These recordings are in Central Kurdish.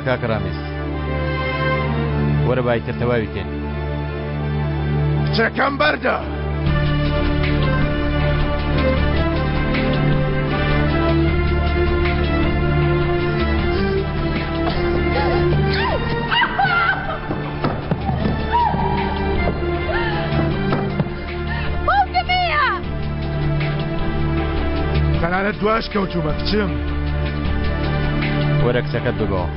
کاکە ڕامیز. وەرە با ئیتر تەواوی کەین. کچەکەم بەردە. تەنانەت دواش کەوتومە کچم. وەرە کچەکەت ببەوە.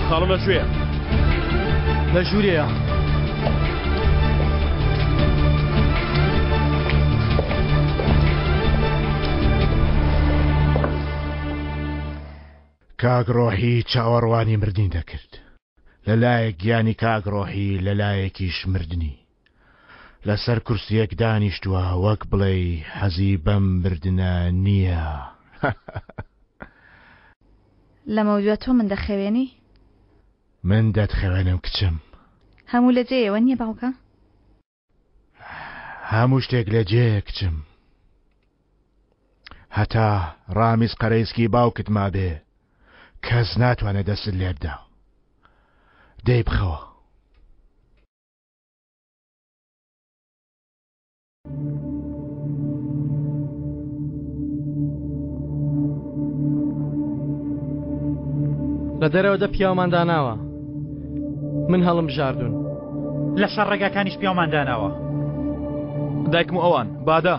خاڵم لە کوێیە؟ لە ژوورێیە. کاک ڕۆحی چاوەڕوانی مردنی دەکرد. لە لایەک گیانی کاک ڕۆحی لە لایەکیش مردنی. لەسەر کورسیەک دانیشتووە وەک بڵێی حەزی بەم مردنە نییە. لەمەودوا تۆ من دەخەوێنی؟ من دەتخەوێنم کچم. هەموو لە جێیە وەنیە باوکە؟ هەموو شتێک لە جێیە کچم. هەتا ڕامیز قەرەیسکی باوکت مابێ کەس ناتوانێت دەستت لێبدا. دەی بخەوە. لە دەرەوە دە پیاومان داناوە من هەڵم بژاردون لەسەر ڕێگاکانیش پیاومان داناوە دایکم و ئەوان بادا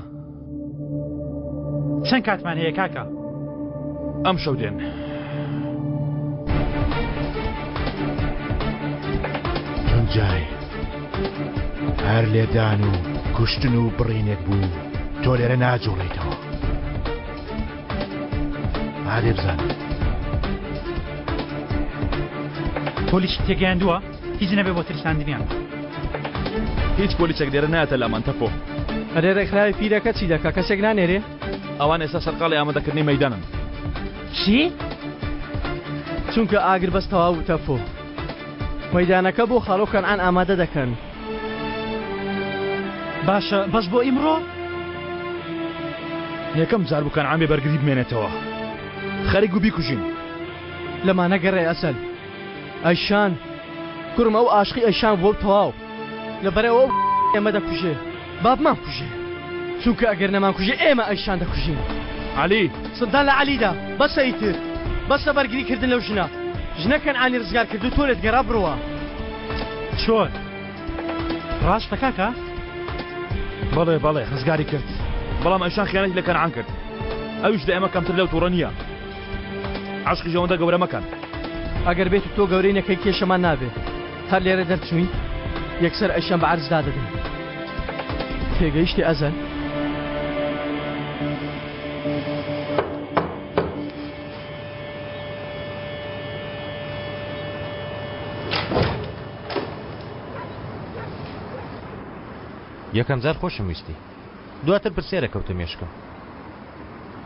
چەند کاتمان هەیە کاکە ئەم شەو دێن. تونجای هەر لێدان و کوشتن و بڕینێک بوو تۆ لێرە ناجوڵیتەوە ئادێ بزانم پۆلیس تێگەیاندووە هیچ نەبێ بۆ ترساندنیان. هیچ پۆلیسێک لێرە نایەتە لامان تەپۆ. ئەرێ ڕێکخراوی پیرەکە چی دەکا کەسێک نانێرێ؟ ئەوان ئێستا سەرقاڵی ئامادەکردنی مەیدانن. چی؟ چونکە ئاگر بەس تەواو بوو تەپۆ. مەیدانەکە بۆ خاڵۆ کەنعان ئامادە دەکەن. باشە بەس بۆ ئیمڕۆ؟ یەکەم جار بوو کەنعان بێ بەرگری بمێنێتەوە. خەریک بوو بیکوژین. لەمانە گەڕێ ئەسەل. ئەیشان کوڕم ئەو ئاشقی ئەیشان بووە و تەواو لەبەرئەوە ئەو ئێمە دەکوژێ با بمانکوژێ چونکە ئەگەر نەمانکوژێ ئێمە ئەیشان دەکوژین. عەلی. سڵدان لە عەلیدا بەسە ئیتر بەسە بەرگری کردن لەو ژنە ژنە کەنعانی ڕزگار کرد و تۆ لێت گەڕا بڕوا. چۆن؟ ڕاستە کاکە؟ بەڵێ بەڵێ ڕزگاری کرد بەڵام ئەیشان خیانەتی لە کەنعان کرد ئەویش لە ئێمە کەمتر لەو توڕە نییە. عەشقیش ئەوەندە گەورە مەکەن. ئەگەر بێت و تۆ گەورەی نەکەی کێشەمان نابێ هەر لێرە دەرچووین یەکسەر ئەیشان بە عەرز دادەدەین تێگەیشتی ئەزەل؟ یەکەم جار خۆشم ویستی دواتر پرسیارە کەوتە مێشکم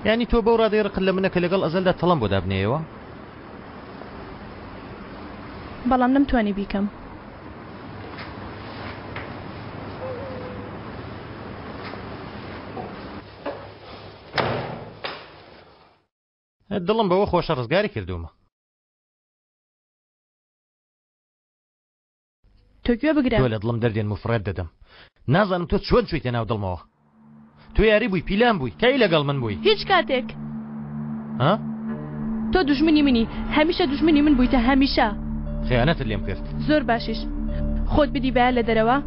یانی تۆ بەو ڕادەی ڕقت لە منە کە لەگەڵ ئەزەلدا تەڵەم بۆ دابنێیەوە؟ بەڵام نەمتوانی بیکەم. دڵم بەوە خۆشە ڕزگاری کردوومە. تۆ گوێ بگرە. تۆ لە دڵم دەردێنم و فڕێت دەدەم. نازانم تۆ چۆن چوویتە ناو دڵمەوە. تۆ یاری بووی، پیلان بووی، کەی لەگەڵ من بووی؟ هیچ کاتێک. ها؟ تۆ دوژمنی منی، هەمیشە دوژمنی من بوویتە، هەمیشە. خیانەتت لێم کرد. زۆر باشیش. خۆت بدیبایە لە دەرەوە،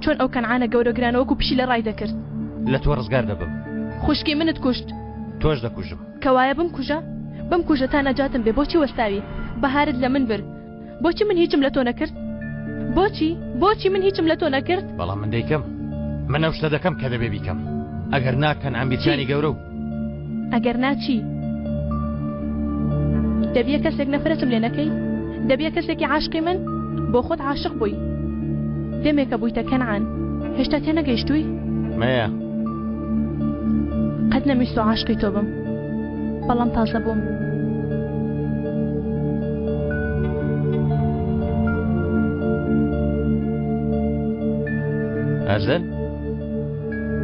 چۆن ئەو کەنعانە گەورە گرانە وەکوو پشیلە ڕای دەکرد. لە تۆ ڕزگار دەبم. خوشکی منت کوشت. تۆش دەکوژم. کەوایە بمکوژە، بمکوژە تا نەجاتم بێ، بۆچی وەستاوی؟ بەهارت لە من برد. بۆچی من هیچم لە تۆ نەکرد؟ بۆچی؟ بۆچی من هیچم لە تۆ نەکرد؟ بەڵام من دەیکەم. من ئەو شتە دەکەم کە دەبێ بیکەم. ئەگەر نا کەنعان بیرجانی گەورە و. ئەگەر نا چی؟ دەبیە کەسێک نەفرەتم لێ نەکەی؟ دەبیە کەسێکی عاشقی من؟ بۆ خۆت عاشق بووی. دەمێکە بوویتە کەنعان. هێشتا تێنەگەیشتووی؟ مەیە. قەت نەمویستووە عاشقی تۆ بم. بەڵام تازە بووم. ئەزەل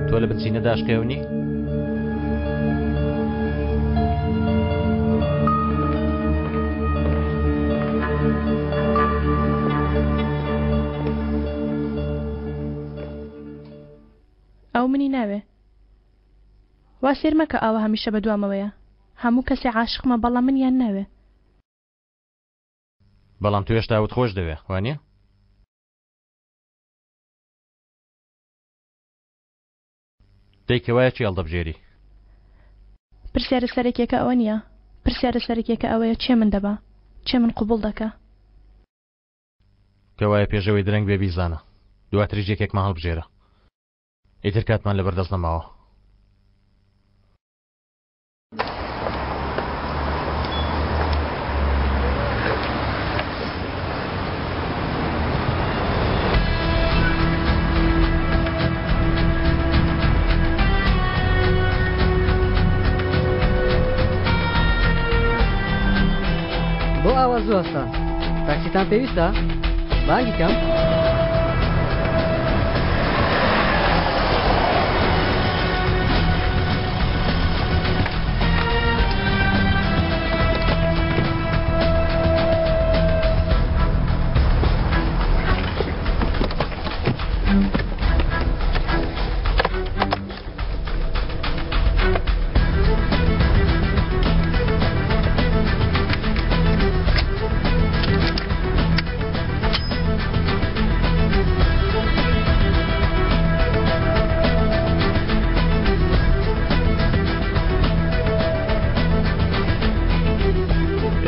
تۆ لە بنچینەدا عاشقی ئەو نی؟ ئەو منی ناوێ. وا سەیر مەکە ئاوا هەمیشە بە دوامەوەیە هەموو کەسێ عاشقمە بەڵام منیان ناوێ. بەڵام تۆ هێشتا ئەوت خۆش دەوێ وانیە؟ دەی کەوایە چی هەڵدەبژێری؟ پرسیارە سەرەکیەکە ئەوە نیە پرسیارە سەرەکیەکە ئەوەیە کێ من دەبا کێ من قبوڵ دەکا. کەوایە پێشەوەی درەنگ بێ بیزانە دواتریش یەکێکمان هەڵبژێرە. ئیتر کاتمان لەبەر دەست نەماوە. بۆ ئاوا زوو هەستان؟ تاکسیتان پێویستە؟ بانگی کەم؟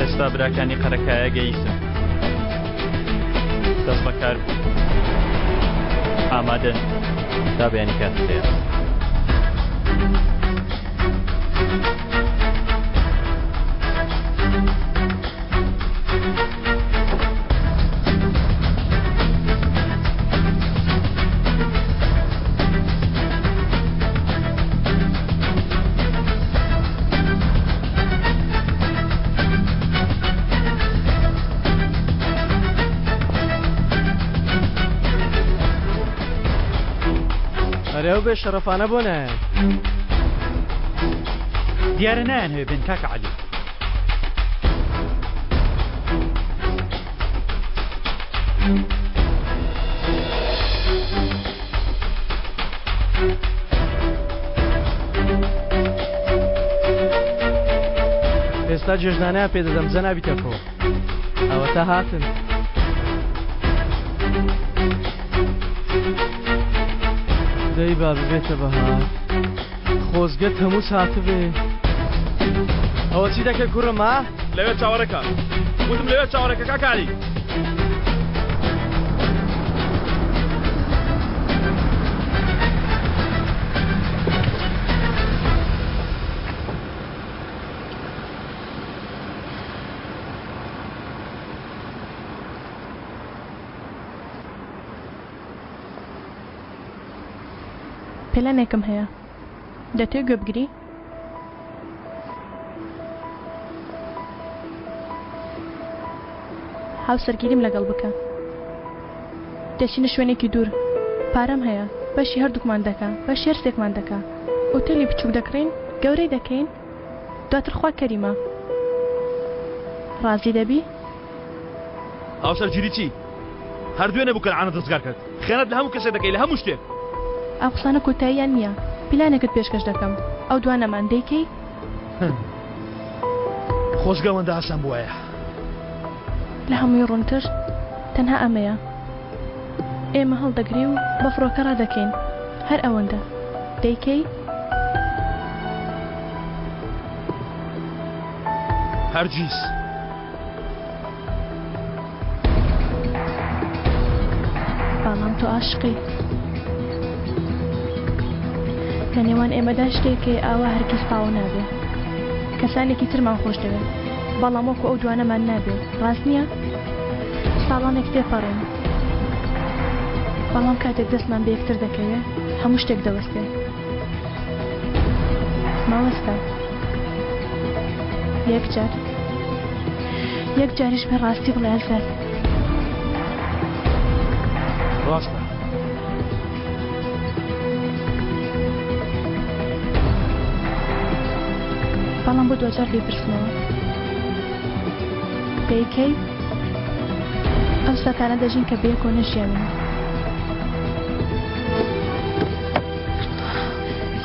ئێستا براکانی قەرەکایە گەیشتن دەست بەکار بوو ئامادەن تا بەیانی کاتت هەیە. ئەرێ ئەو بێ شەڕەفانە بۆ نایەن؟ دیارە نایانهەوێ بێن کاکە عەلی. ئێستا جێژنانیان پێ دەدەم جەنابی تەکۆ. ئەوەتا هاتن. دەی با ببێتە بەهار خۆزگە تەموز هاتبێ. ئەوە چی دەکەی کوڕم ها؟ لەوێ چاوەڕێکە وتم لەوێ چاوەڕێکە کاکە عەلی. پلانێکم هەیە دەتەوێ گوێ بگری؟ هاوسەرگیریم لەگەڵ بکە دەچینە شوێنێکی دوور پارەم هەیە بەشی هەردووکمان دەکا بەشی هەرسێکمان دەکا ئوتێلی بچووک دەکڕین گەورەی دەکەین دواتر خوا کەریمە ڕازی دەبی؟ هاوسەرگیری چی؟ هەر دوێنێ بوو کەنعانت ڕزگار کرد خیانەت لە هەموو کەسێک دەکەی لە هەموو شتێک. ئەو قسانە کۆتاییان نییە پیلانێکت پێشکەش دەکەم ئەو دوا نەمان دەیکەی؟ خۆزگە ئەوەندە ئاسان بوایە. لە هەمووی ڕوونتر تەنها ئەمەیە ئێمە هەڵدەگری و بە فڕۆکە ڕادەکەین هەر ئەوەندە دەیکەی؟ هەرگیز. تۆ ئاشقی. لە نێوان ئێمەدا شتێک هەیە ئاوا هەرگیز تەواو نابێ. کەسانێکی ترمان خۆش دەوێن، بەڵام وەکو ئەو دوانەمان نابێ، ڕاست نییە؟ ساڵانێک تێپەڕین، بەڵام کاتێک دەستمان بە یەکتر دەکەوێ، هەموو شتێک دەوەستێ. ماوەستە. یەک جار. یەک جاریش بێ ڕاستی بڵێ ئەزەر. ڕاستە. بەڵام بۆ دواجار لێپرسمەوە. دەیکەی؟ ئەو ساتانە دەژین کە بەیەکەوە نەژیاوین.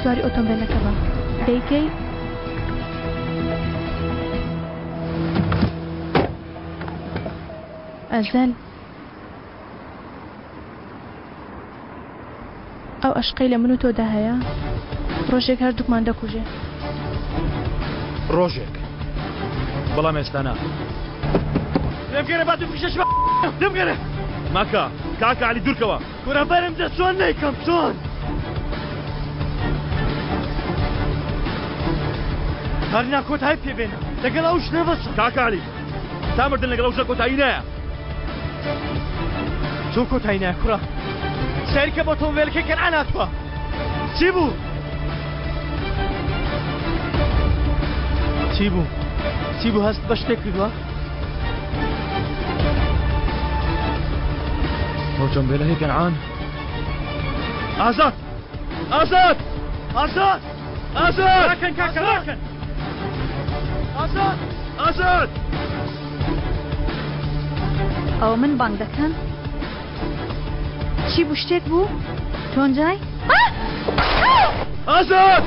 سواری ئۆتۆمبێلەکە بە. دەیکەی؟ ئەزەل ئەو ئەشقەی لە من و تۆدا هەیە ڕۆژێک هەردووکمان دەکوژێ. ڕۆژێک بەڵام ئێستا نا. لێمگەرە با دوو فیشەکی لێمگەرە. مەکە کاکە عەلی دوورکەوە. کورە بەرم دە چۆن نەیکەم چۆن؟ کارینا کۆتایی پێ بێنە لەگەڵ ئەو ژنە بەسە. کاکە عەلی تا مردن لەگەڵ ئەو ژنە کۆتایی نایە. چۆن کۆتایی نایە کوڕە؟ سەیرکە بە ئۆتۆمبێلەکەی کەنعان هاتووە. چی بوو؟ چی بوو؟ چی بوو هەست بە شتێک کردووە؟ ئۆتۆمبێلەکەی کەنعان ئازاد ئازاد ئازاد ئازاد ڕاکەن کاکە ڕاکەن ئازاد ئازاد ئەوە من بانگ دەکەن چی بوو شتێک بوو تۆنجای ئازاد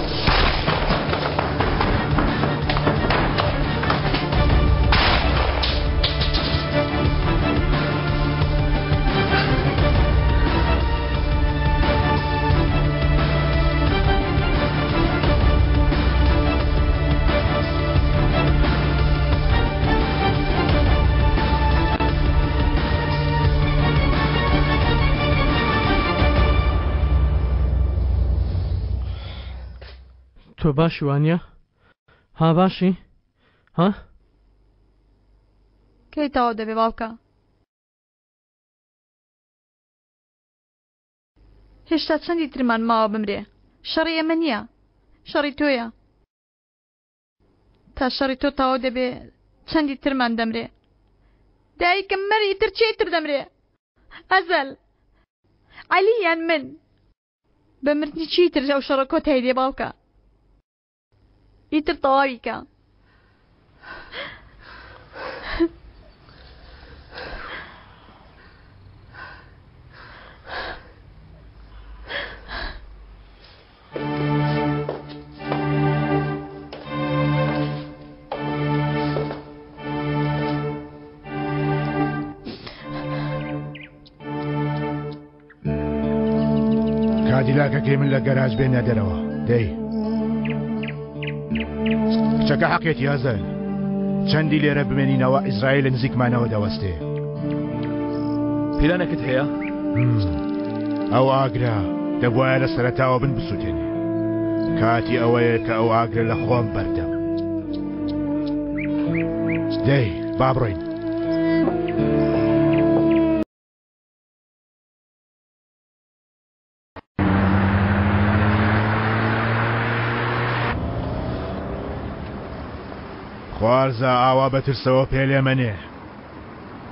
تۆ باشی وانە ها باشی ها کەی تەواو دەبێ باوکە هێشتا چەندی ترمان ماوە بمرێ شەڕی ئێمە نییە شەڕی تۆیە تا شەڕی تۆ تەواو دەبێ چەندی ترمان دەمرێ دایکم مەر ئیتر چێ تر دەمرێ ئەزەل عەلی یان من بە مردنی چی تر ئەو شەڕە کۆتایی دێ باوکە ئیتر تەواوی کە. کادیلاکەکەی من لە گەراج بێنە دەرەوە دەی کچەکە حەقێتی ئەزەل چەندی لێرە بمێنینەوە ئیسرائیل لە نزیکمانەوە دەوەستێ پیلانێکت هەیە؟ ئەو ئاگرە دەبواە لە سەرەتاوە بن بسووتێنێ کاتی ئەوەیە کە ئەو ئاگرە لە خۆم بەردەم دەی با بڕۆین خوارزا ئاوا بەترسەوە پێ لێ مەنێ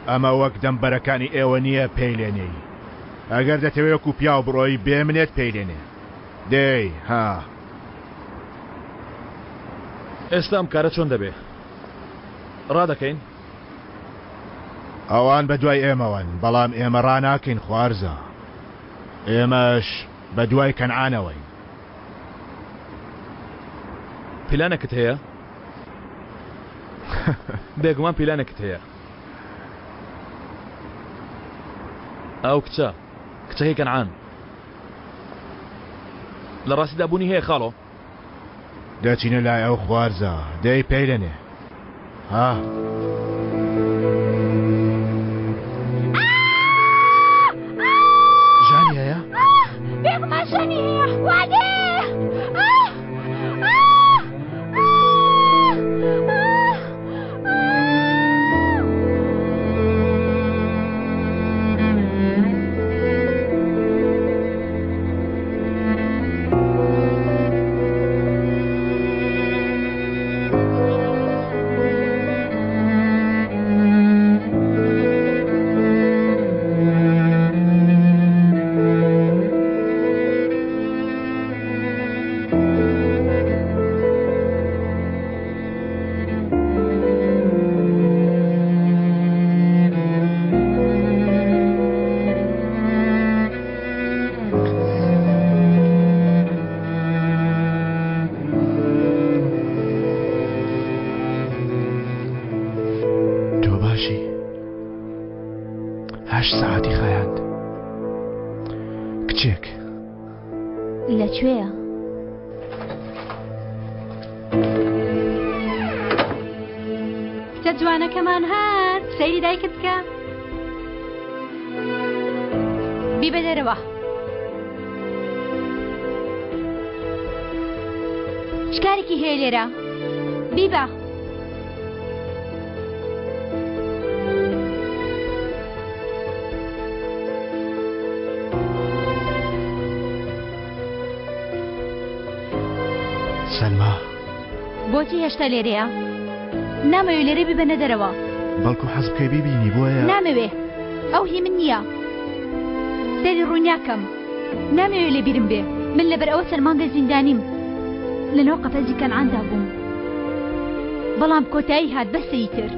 ئەمە وەک دەمبەرەکانی ئێوە نییە پێی لێنێی ئەگەر دەتەوێ وەکو پیاو بڕۆی بێ منێت پێی لێنێ دێی ها. ئێستا ئەم کارە چۆن دەبێ؟ ڕادەکەین؟ ئەوان بەدوای ئێمەوەن بەڵام ئێمە ڕاناکەین خوارزا ئێمەش بەدوای کەنعانەوەین. پیلانێکت هەیە؟ بێگومان پیلانێکت هەیە. ئەو کچە، کچەکەی کەنعان. لە ڕاستیدا بوونی هەیە خاڵۆ؟ دەچینە لای ئەو خوارزا، دەی پێی دەنێ. ها. لە کوێیە؟ کچە جوانەکەمان هات سەیری دایکت بکە بیبە دەرەوە شکارێکی هەیە لێرە بیبە سەلما بۆچی هێشتا لێرەیە؟ نامەوێ لێرە بیبەنە دەرەوە. بەڵکو حەز بکەی بیبینی بۆیە. نامەوێ ئەو هی من نییە. سەیری ڕووی ناکەم. نامەوێ لە بیرم بێ. من لەبەر ئەوە چەند مانگە زیندانیم. لەناو قەفەزی کەنعاندا بووم. بەڵام کۆتایی هات بەسە ئیتر.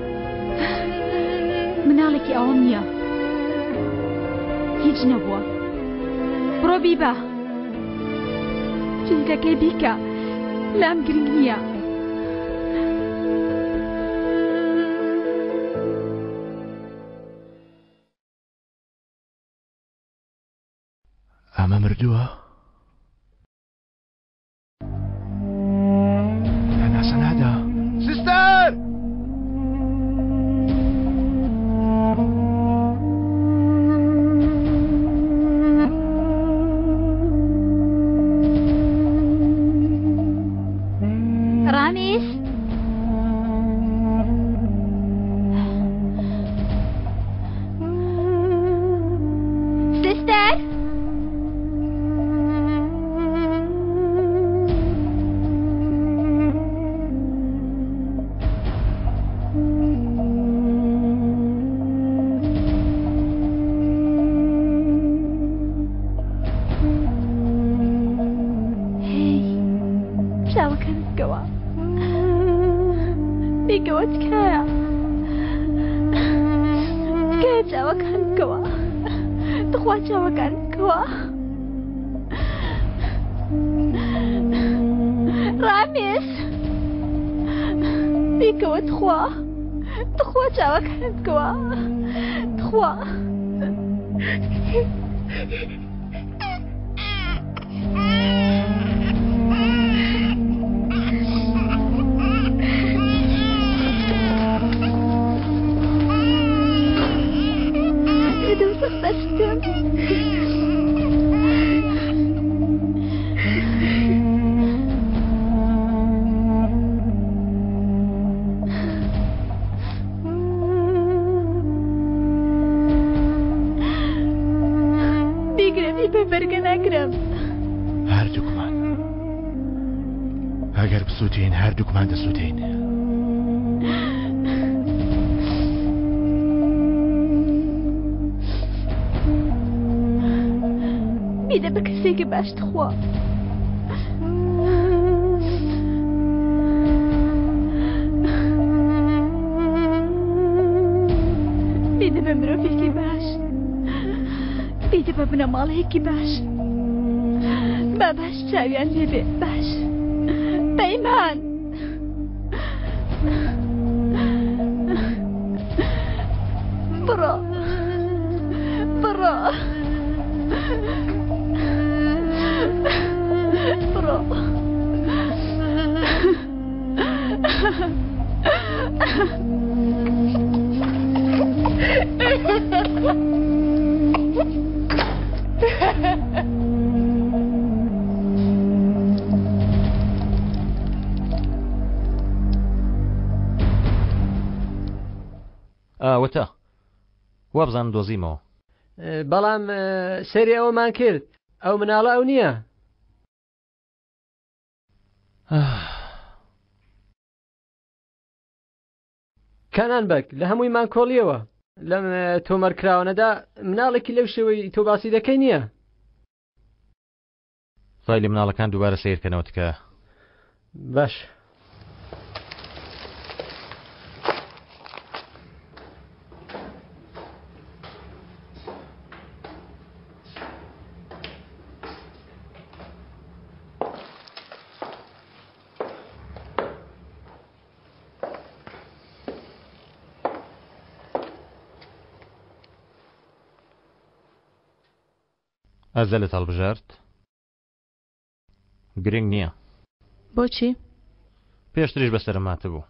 مناڵێکی ئەوم نییە. هیچ نەبووە. بڕۆ بیبە. چیتەکەی بیکە. لام گرنگ نییە. ئەمە مردووە؟ هەناسە نادا. سستەر! ڕامیس؟ سستەر؟ هێی چاوەکانت بکەوە بیکەوە تکایە تکایە چاوەکان بکەوە تخوا چاوەکان بکەوە ڕامێس بیکەوە تخوا تخوا چاوەکانت بکەوە تخوا بیگرە بیبە بەرگە ناگرم. هەردووکمان ئەگەر بسووتین هەردووکمان دەسووتین. بیدە بە کەسێکی باش تخوا. بیدە بە مرۆڤێکی باش. بیدە بە بنەماڵەیەکی باش. با باش چاویان لێبێ باش. پەیمان. بڕۆ بڕۆ بڕۆ ئاوەتا وابزانم دۆزیمەوە. بەڵام سەیری ئەوەمان کرد ئەو مناڵە ئەو نییە. کانان بەگ لە هەموویمان کۆڵیەوە لەم تۆمارکراوانەدا مناڵێکی لەو شێوەی تۆ باسی دەکەی نییە. فایلی مناڵەکان دووبارە سەیرکەنەوە تکایە. باش. ئەزەلت هەڵبژارد؟ گرنگ نییە. بۆچی؟ پێشتریش بەسەرم هاتبوو.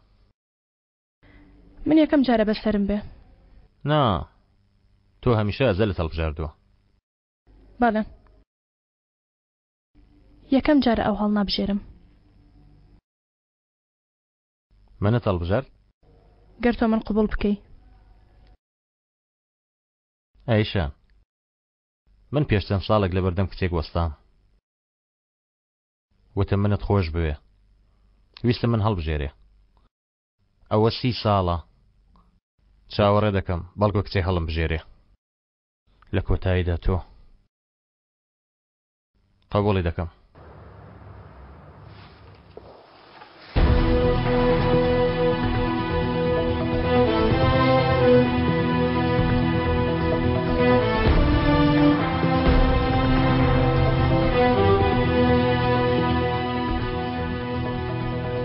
من یەکەم جارە بەسەرم بێ. نا، تۆ هەمیشە ئەزەلت هەڵبژاردووە. بەڵێ. یەکەم جارە ئەو هەڵنابژێرم. منت هەڵبژارد؟ گەر تۆ من قبوڵ بکەی. ئایشە، من پێش چەند ساڵێک لەبەردەم کچێک وەستام. وتم منت خۆش بوێ. ویستم من هەڵبژێرێ. ئەوە سی ساڵە چاوەڕێ دەکەم بەڵکو کچێک هەڵم بژێرێ. لە کۆتاییدا تۆ. قبوڵی دەکەم.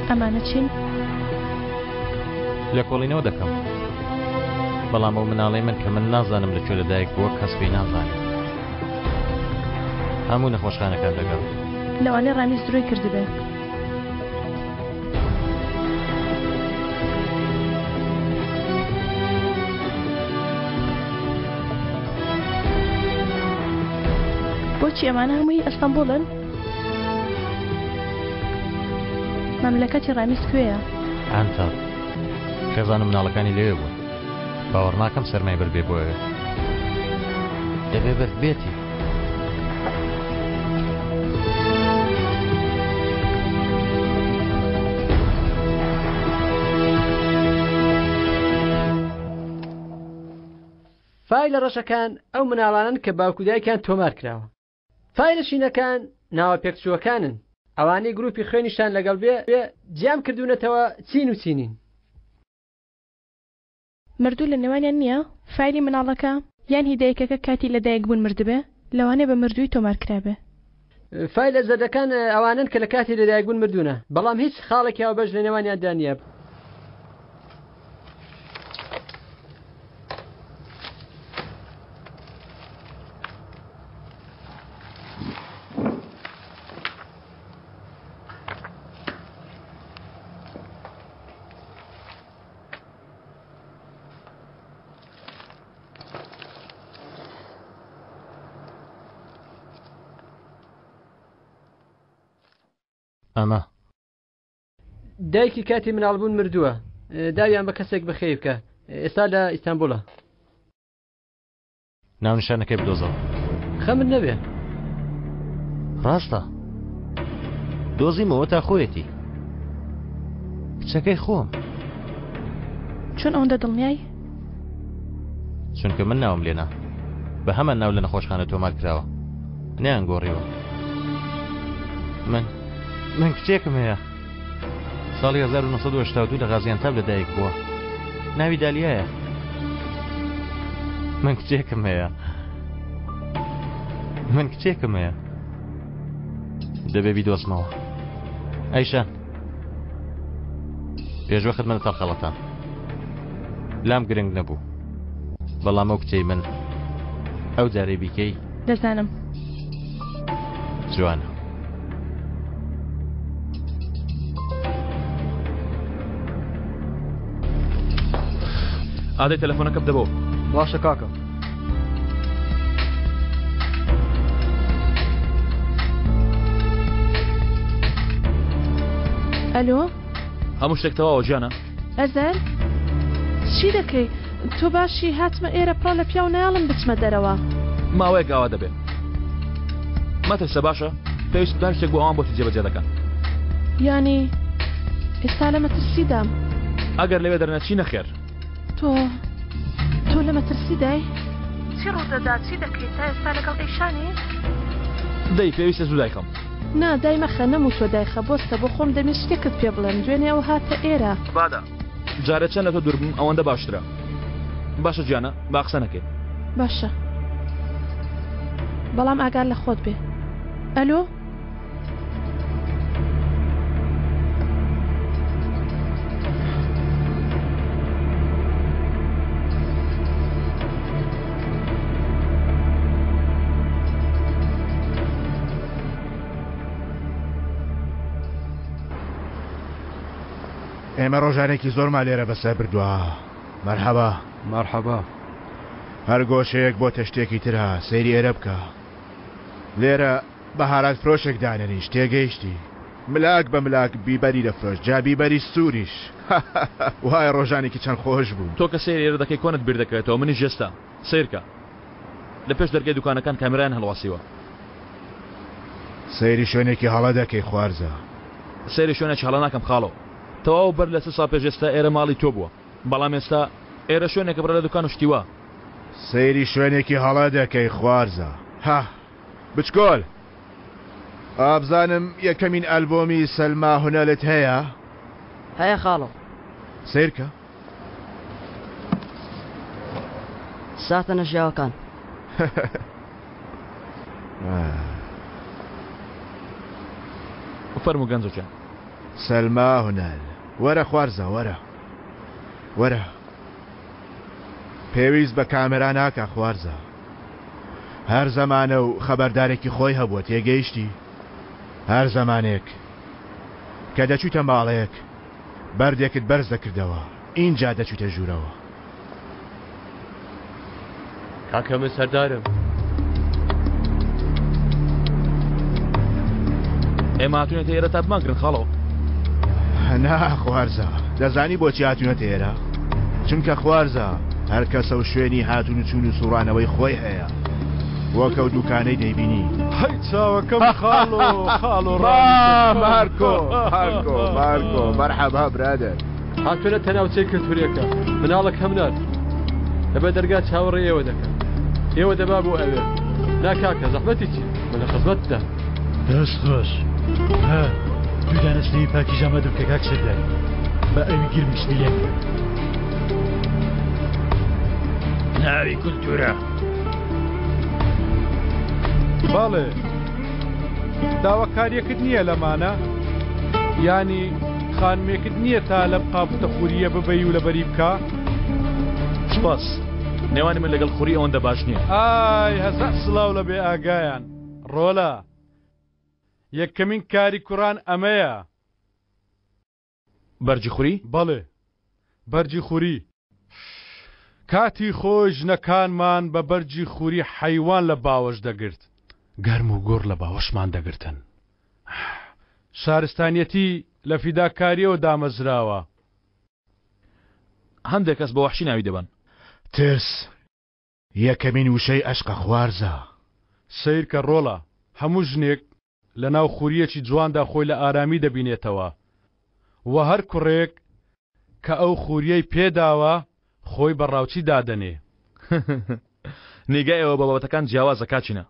ئەمانە چین؟ لێکۆڵینەوە دەکەم بەڵام ئەو مناڵەی من کە من نازانم لە کوێ لەدایک بووە کەس پێی نازانێت هەموو نەخۆشخانەکان دەگەڕ. لەوانەیە ڕامیز درۆی کردبێ. بۆچی ئەمانە هەمووی ئەستەمبوڵن؟ مەملەکەتی ڕامیز کوێیە؟ عەنتەب. خێزان و مناڵەکانی لەوێ بوون. باوەڕ ناکەم سەرمای بردبێ بۆ ئەوێ. دەبێ بردبێتی. فایلە ڕەشەکان ئەو مناڵانەن کە باوک و دایکیان تۆمار کراوە. فایلە شینەکان ناوە پێکچووەکانن، ئەوانەی گروپی خوێنیشتان لەگەڵ بێ جیام کردوونەتەوە چین و چینین. مردوو لە نێوانیان نییە؟ فایلی مناڵەکە یان هی دایکەکە کاتی لە دایک بوون مردبێ لەوانەیە بە مردووی تۆمار کرابێ. فایلە زەردەکان ئەوانەن کە لە کاتی لەدایک بوون مردوونە، بەڵام هیچ خاڵێکی هاوبەش لە نێوانیاندا نییە. ئەمە. دایکی کاتی مناڵبوون مردووە داویان بە کەسێک بەخێوی بکە ئێستا لە ئیستانبوڵە. ناونیشانەکەی بدۆزەوە. خەمت نەبێ. ڕاستە دۆزیمەوە تا خۆیەتی کچەکەی خۆم. چۆن ئەوەندە دڵنیای؟ چونکە من ناوم لێنا بە هەمان ناو لە نەخۆشخانە تۆمار کراوە نیان گۆڕیوە من من کچێکم هەیە ساڵی 1982 لە غازیانتاب لەدایک بووە ناوی دالیایە من کچێکم هەیە من کچێکم هەیە دەبێ بیدۆزمەوە ئەیشان پێشوەخت منە تەڵخەڵەتان لام گرنگ نەبوو بەڵام ئەو کچەی من ئەو جارەی بیکەی دەزانم جوانە ئادەی تەلەفۆنەکە بدە بۆ باشە کاکە ئەلۆ هەموو شتێک تەواوە گیانە ئەزەل چی دەکەی تۆ باشی هاتمە ئێرە پڕە لە پیاو نایەڵن بچمە دەرەوە. ماوەیەک ئاوا دەبێ مەترسە باشە پێویست بە هەر شتێک بۆ ئەوان بۆتی جێبەجێ دەکەن. یانی ئێستا لە مەترسیدام؟ ئەگەر لەوێ دەرنەچی نەخێر. تۆ تۆ لە مەترسیدای؟ چی ڕوودەدا چی دەکەی تا ئێستا لەگەڵ ئەیشانی؟ دەی پێویستە زوو دایخەم. نا دایمەخە نەموتوە دایخە بۆستە بۆ خۆم دەمویست شتێکت پێ بڵێم دوێنێ ئەو هاتە ئێرە. بادە جارێ چەند لە تۆ دوور بم ئەوەندە باشترە باشە گیانە با قسە نەکەین. باشە بەڵام ئاگات لە خۆت بێ ئەلۆ. ئێمە ڕۆژانێکی زۆرمان لێرە بەسەر بردووە. مەرحەبا. مەرحەبا. هەر گۆشەیەک بۆتە شتێکی ترە، سەیری ئێرە بکە. لێرە بەهارات فرۆشێک دانەنیشت، تێگەیشتی؟ ملاک بە ملاک بیبەری دەفرۆشت، جا بیبەری سووریش. وای ڕۆژانێکی چەند خۆش بوو. تۆ کە سەیری ئێرە دەکەی کۆنت بیر دەکەوێتەوە، منیش ئێستا. سەیرکە. لە پێش دەرگای دوکانەکان کامێرایان هەڵواسیوە. سەیری شوێنێکی هەڵە دەکەی خوارزا. سەیری شوێنێکی هەڵە ناکەم خاڵۆ. تەواو بەر لە چ ساڵ پێش ئێستا ئێرە ماڵی تۆ بووە. بەڵام ئێستا ئێرە شوێنێکە پڕە لە دوکان و شتی وا. سەیری شوێنێکی هەڵە دەکەی خوارزا. هه. بچکۆل. ئابزانم یەکەمین ئەلبۆمی سەلما هونەلت هەیە؟ هەیە خاڵۆ. سەیرکە. ساتە نەژیاوەکان. فەرموو گەنجۆ گیان. سەلما هونەر وەرە خوارزا وەرە وەرە پێویست بە کامێرا ناکا خوارزا هەر زەمانە و خەبەردارێکی خۆی هەبووە تێگەیشتی هەر زەمانێک کە دەچوویتە ماڵێک بەردێکت بەرز دەکردەوە ئینجا دەچوویتە ژوورەوە. کاکە من سەردارم. ئێمە هاتوونەتە ئێرە تا بمانگرن خاڵۆ. نا خوارزا دەزانی بۆچی هاتوونەتە ئێرە؟ چونکە خوارزا هەر کەسە و شوێنی هاتون و چوون و سوڕانەوەی خۆی هەیە وەک ئەو دوکانەی دەیبینی. هەی چاوەکەم خاڵۆ خاڵۆ مارکۆ مارکۆ مارکۆ مەرحەبا برادەر. هاتوونەتە ناوچەی کلتوریەکە مناڵەکەم نارد لەبەر دەرگا چاوەڕێی ئێوە دەکەن ئێوە دەبا بۆ ئەوێ نا کاکە زەحمەتی چی من لە خزمەتدا. دەست خۆش ها دوو دانە سێوی پاکیش ئامادە بکە کاک سەردار با ئەوی گرمی سپی لێ بکەن. ناوی کولتوورە. بەڵێ داواکاریەکت نییە لەمانە یانی خانمێکت نییە تا لەم قاپوتە خورییە ببەی و لەبەری بکا؟ سوپاس. نێوانی من لەگەڵ خوری ئەوەندە باش نییە. ئای هەزار سڵاو لە بێ ئاگایان. ڕۆلە. یەکەمین کاری کوڕان ئەمەیە. بەرگی خوری؟ بەڵێ بەرگی خوری. کاتی خۆی ژنەکانمان بە بەرگی خوری حەیوان لە باوەش دەگرت. گەرم و گوڕ لە باوەشمان دەگرتن. شارستانیەتی لە فیداکاریەوە دامەزراوە. هەندێک کەس بە وەحشی ناوی دەبەن. ترس یەکەمین وشەی ئەشقە خوارزا. سەیرکە ڕۆڵە هەموو ژنێک لە ناو خورییەکی جواندا خۆی لە ئارامی دەبینێتەوە و هەر کوڕێک کە ئەو خورییەی پێداوە خۆی بە ڕاوچی دادەنێ. نیگای ئێوە بە بابەتەکان جیاوازە کاکینە.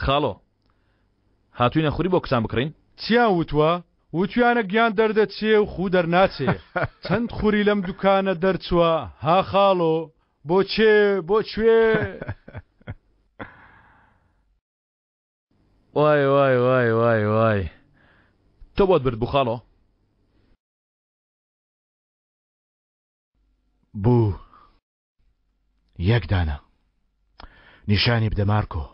خاڵۆ هاتووینە خوری بۆ کچان بکڕین؟ چیان وتوە؟ وتویانە گیان دەردەچێ و خوو دەرناچێ. چەند خوری لەم دوکانە دەرچوە ها خاڵۆ؟ بۆ چێ؟ بۆ کوێ؟ وای وای وای وای وای تۆ بۆت برد بوو خاڵۆ؟ بوو. یەک دانە نیشانی بدە مارکۆ.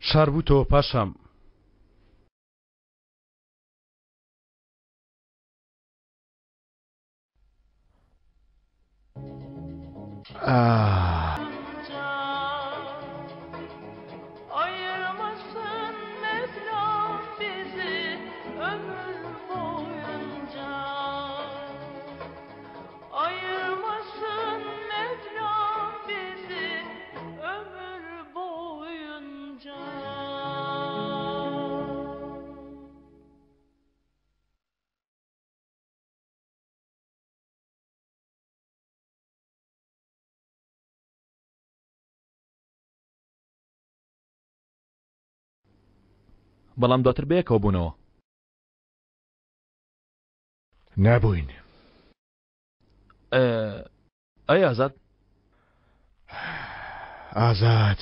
شاربووتەوە پاشام. ئاه. بەڵام دواتر بەیەکەوە بوونەوە. نەبووین. ئەی ئازاد؟ ئازاد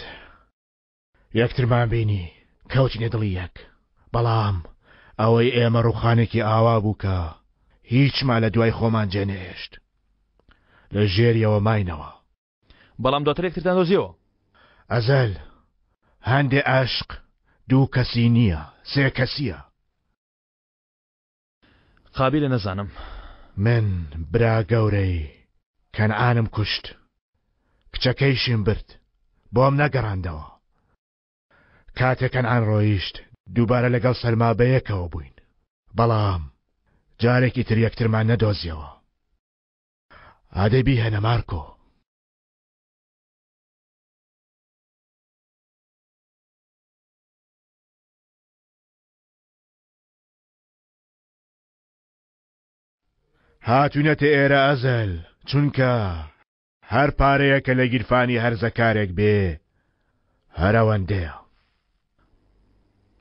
یەکترمان بینی کەوتینە دڵی یەک بەڵام ئەوەی ئێمە ڕوخانێکی ئاوا بوو کە. هیچمان لە دوای خۆمان جێنەهێشت. لە ژێریەوە ماینەوە. بەڵام دواتر یەکترتان دۆزیەوە. ئەزەل، هەندێ ئەشق دوو کەسی نییە، سێ کەسییە. قابیلە نەزانم. من برا گەورەی کەنعانم کوشت، کچەکەیشیم برد، بۆم نەگەڕاندەوە. کاتێ کەنعان ڕۆیشت، دووبارە لەگەڵ سەلما بەیەکەوە بووین، بەڵام جارێکی تر یەکترمان نەدۆزیەوە. ئادەی بیهێنە مارکۆ. هاتوینەتە ئێرە ئەزەل چونکە هەر پارەیە کە لە گیرفانی هەرزەکارێک بێ هەر ئەوەندەیە.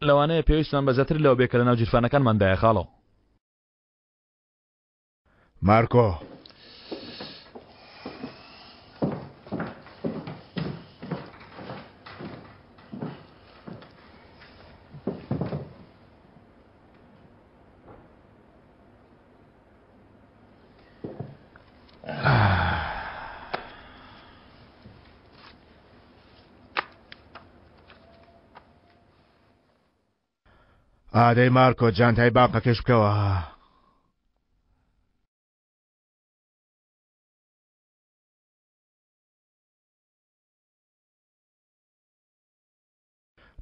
لەوانەیە پێویستمان بە زیاتر لەوە بێ کە لەناو گیرفانەکانماندایە خاڵۆ. مارکۆ. ئادەی مارکۆ جانتای بانقەکەش بکەوە.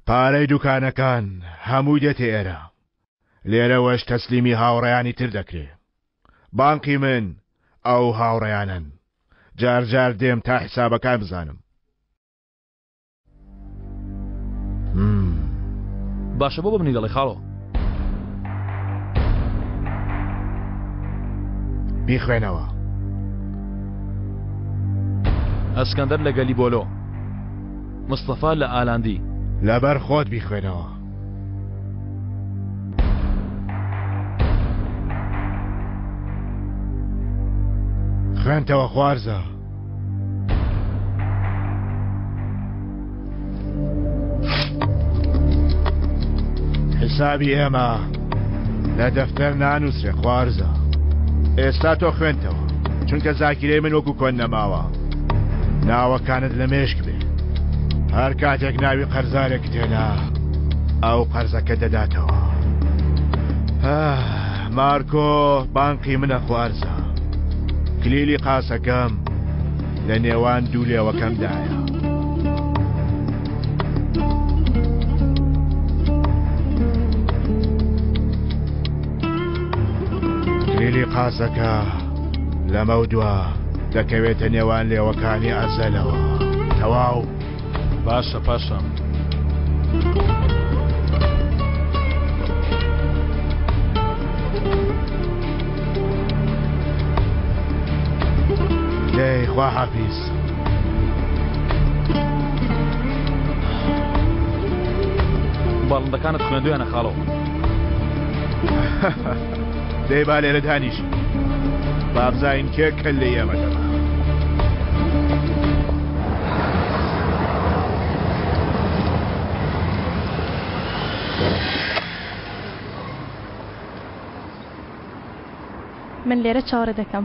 پارەی دوکانەکان هەمووی دێتە ئێرە لێرەوەش تەسلیمی هاوڕێیانی تر دەکرێ بانقی من ئەو هاوڕێیانەن جار جار دێم تا حسابەکان بزانم. باشە بۆ بە منی دەڵێ خاڵۆ؟ بیخوێنەوە. ئەسکەندەر لە گەلیبۆلۆ. مستەفا لە ئالاندی. لەبەر خۆت بیخوێنەوە. خوێنتەوە خوارزا. حسابی ئێمە لە دەفتەر نانووسرێ خوارزا. ئێستا تۆ خوێنتەوە چونکە زاکیرەی من وەکو کۆن نەماوە. ناوەکانت لە مێشک بێ. هەر کاتێک ناوی قەرزارێکت هێنا ئەو قەرزەکە دەداتەوە. مارکۆ بانقی منە خوارزا. کلیلی قاسەکەم لە نێوان دوو لێوەکەمدایە. کلیلی قاسەکە لەمەودوا دەکەوێتە نێوان لێوەکانی ئەزەلەوە. تەواو. باشە پاشام. دەی خواحافیز. باڵندەکانت خوێندویانە خاڵۆ. دەی با لێرە دانیشین با بزانین کێ کەللەی ئێمە دەبا. من لێرە چاوەڕێ دەکەم.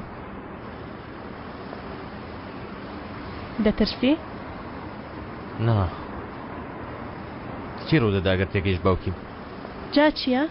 دەترسی؟ نا. چی ڕوودەدا گەر تێگەیشت باوکیم؟ جا چییە؟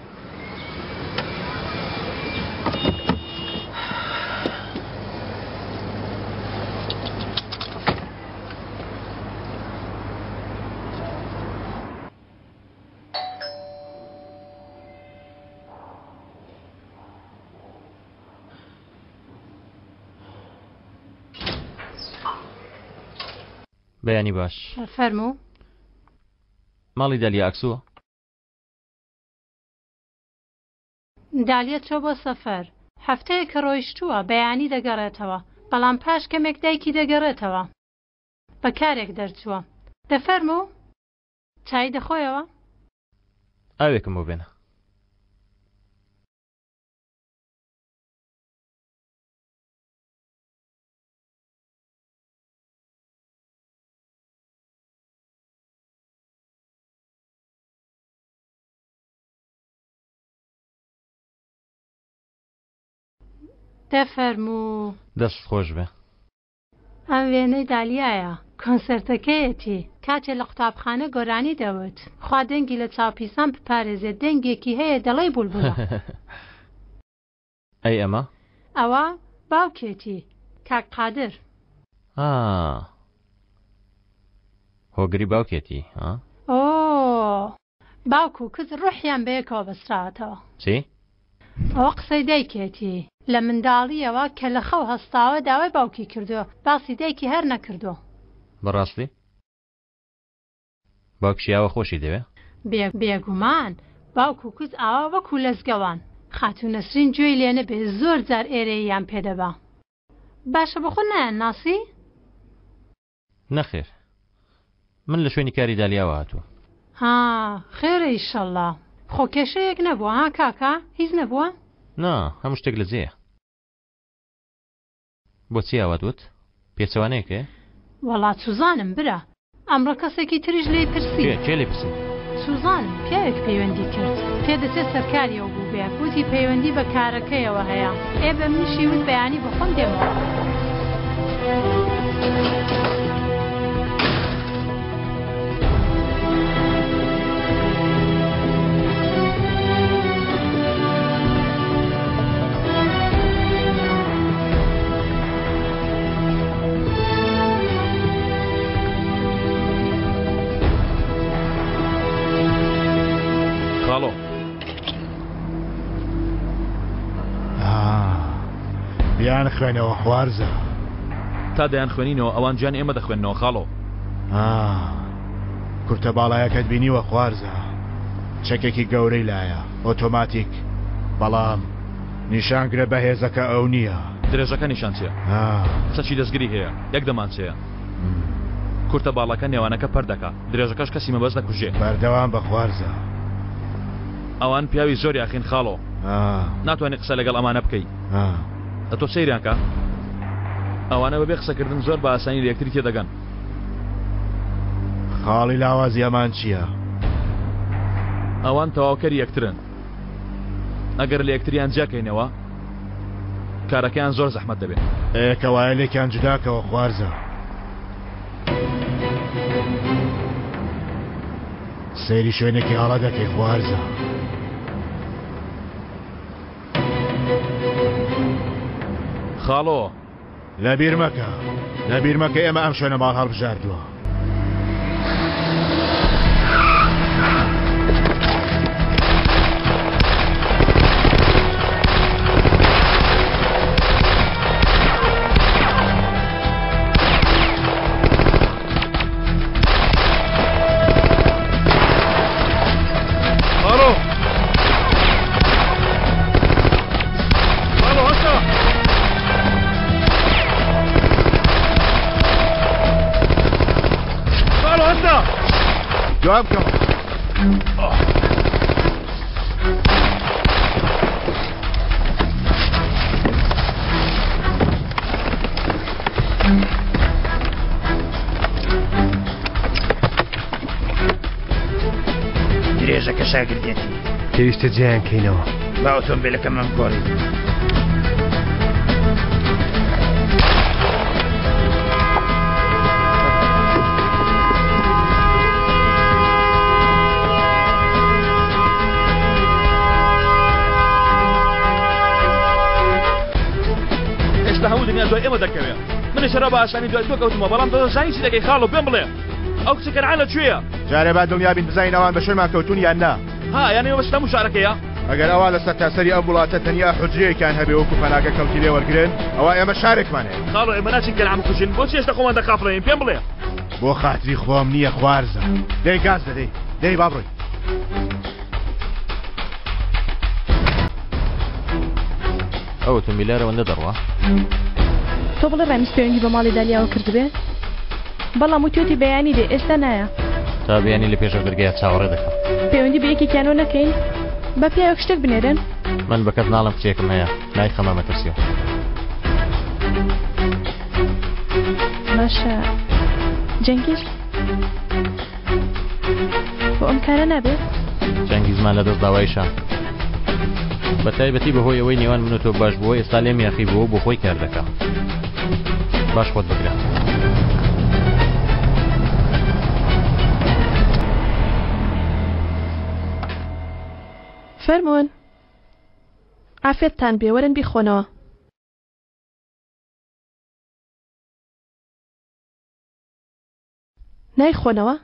بەیانی باش. فەرموو. ماڵی دالیا ئاکسووە؟ دالیا چووە بۆ سەفەر. هەفتەیەکە ڕۆیشتووە، بەیانی دەگەڕێتەوە. بەڵام پاش کەمێک دایکی دەگەڕێتەوە. بە کارێک دەرچووە. دەفەرموو؟ چای دەخۆیەوە؟ ئاوێکم بۆ بێنە. دەفەرموو. دەستت خۆش بێ. ئەم وێنەی دالیایە. کۆنسێرتەکەیەتی. کاتێ لە قوتابخانە گۆرانی دەوت. خوا دەنگی لە چاوپیسان بپارێزێ دەنگێکی هەیە دەڵێی بولبولە. ئەی ئەمە؟ ئەوە باوکێتی کاک قادر. ئا هۆگری باوکێتی ها؟ ئۆ باوک و کچ ڕوحیان بەیەکەوە بەستراوەتەوە. چی؟ ئەوە قسەی دایکێتی. لە منداڵییەوە کە لە خەو هەستاوە داوای باوکی کردووە، باسی دایکی هەر نەکردووە. بەڕاستی؟ باوکیشی ئاوا خۆشی دەوێ؟ بێگومان، باوک و کچ ئاوا وەکوو لەزگەوان. خاتوو نەسرین گوێی لێ نەبێ زۆر جار ئێرەییان پێ دەبا. باشە بۆخۆت نایانناسی؟ نەخێر. من لە شوێنی کاری دالیاوە هاتووم. ها، خێرە ئیشەڵا. خۆ کێشەیەک نەبووە ها کاکە؟ هیچ نەبووە؟ نا، هەموو شتێک لە جێیە. بۆچی ئاوات وت؟ پێچەوانەیەک هەیە؟ وەڵا چوزانم برا. ئەمڕۆ کەسێکی تریش لێی پرسی. کێ؟ کێ لێی پرسی؟ چوزانم، پیاوێک پەیوەندی کرد. پێدەچێ سەرکاریەوە بووبێ. وتی پەیوەندی بە کارەکەیەوە هەیە. ئێ بە منیشی وت بەیانی بەخۆم دێمەوە. خاڵۆ بیان خوێنەوە خوارزە. تا دەیان خوێنینەوە ئەوان گیانی ئێمە دەخوێننەوە خاڵۆ. کورتە باڵایەکەت بینیوە خوارزە چەکێکی گەورەی لایە ئۆتۆماتیک بەڵام نیشانگرە بەهێزەکە ئەو نییە. درێژەکە نیشانچیە چەکی دەستگری هەیە یەک دەمانچەیە کورتە باڵاکە نێوانەکە پەر دەکا درێژەکەش کەسی مەبەست دەکوژێ. بەردەوام بە خوارزە. ئەوان پیاوی زۆر یاخین خاڵۆ ناتوانی قسە لەگەڵ ئەمانە بکەی ئەتۆ سەیریان کە ئەوانە بەبێ قسەکردن زۆر بە ئاسانی لە یەکتری تێدەگەن. خاڵی لاوازی ئەمان چییە؟ ئەوان تەواوکەری یەکترن. ئەگەر لە یەکتریان جیاکەینەوە کارەکەیان زۆر زەحمەت دەبێت. ئێ کەوایە لێکیان جوداکەوە خوارزا. سەیری شوێنێکی هەڵە دەکەی خوارزا. خاڵۆ. لەبیر مەکە، لەبیر مەکە ئێمە ئەم شوێنەمان هەڵبژاردووە. دوام بکەوە. درێژەکە شاگردێتی. پێویستە جیایان کەینەوە. با ئۆتۆمبیلەکەمان بگۆڕین. ئێستا هەموو دنیا دوای ئێمە دەکەوێ منیش هەروا بە ئاسانی دوای تۆ کەوتمەوە بەڵام دەزانی چی دەکەی خاڵۆ پێم بڵێ ئەو کچە کەنعان لە کوێیە؟ جارێ با دڵنیا بین بزانین ئەوان بە شوێنمان کەوتوون یان نا. ها یانی مەبەستت هەموو شارەکەیە؟ ئەگەر ئەوان لە سەرتاسەری ئەم وڵاتە تەنیا حوجرەیەکیان هەبێ وەکو پەناگە کەڵکی لێ وەرگرن ئەوا ئێمە شارێکمان هەیە. خاڵۆ ئێمە ناچین کەنعان بکوژین بۆچی هێشتا خۆمان دەخافڵێنین پێم بڵێ. بۆ خاتری خۆم نییە خوارزا. دەی گاز دە دەی دەی با بڕۆین. ئەو ئۆتۆمبیلە ئەوەندە دەڕوا؟ تۆ بڵێ ڕامیز پەیوەندی بە ماڵی دالیاوە کردبێ؟ بەڵام وتویەتی بەیانی دێ ئێستا نایە. تا بەیانی لە پێش ئەو دەرگایە چاوەڕێ دەکەم. پەیوەندی بە یەکێکیانەوە نەکەین؟ با پیاوێک شتێک بنێرن. من بە کەس ناڵێم کچێکم هەیە نایخەمە مەترسیەوە. باشە جەنگیز بۆ ئەم کارە نابێت؟ جەنگیزمان لەدەست داوایشە. بە تایبەتی بەهۆی ئەوەی نێوان من و تۆ باش بووە ئێستا لێم یاخی بووە و بۆ خۆی کار دەکا. باش خۆت بگرە. فەرموون. عافێتتان بێ وەرن بیخۆنەوە. نایخۆنەوە؟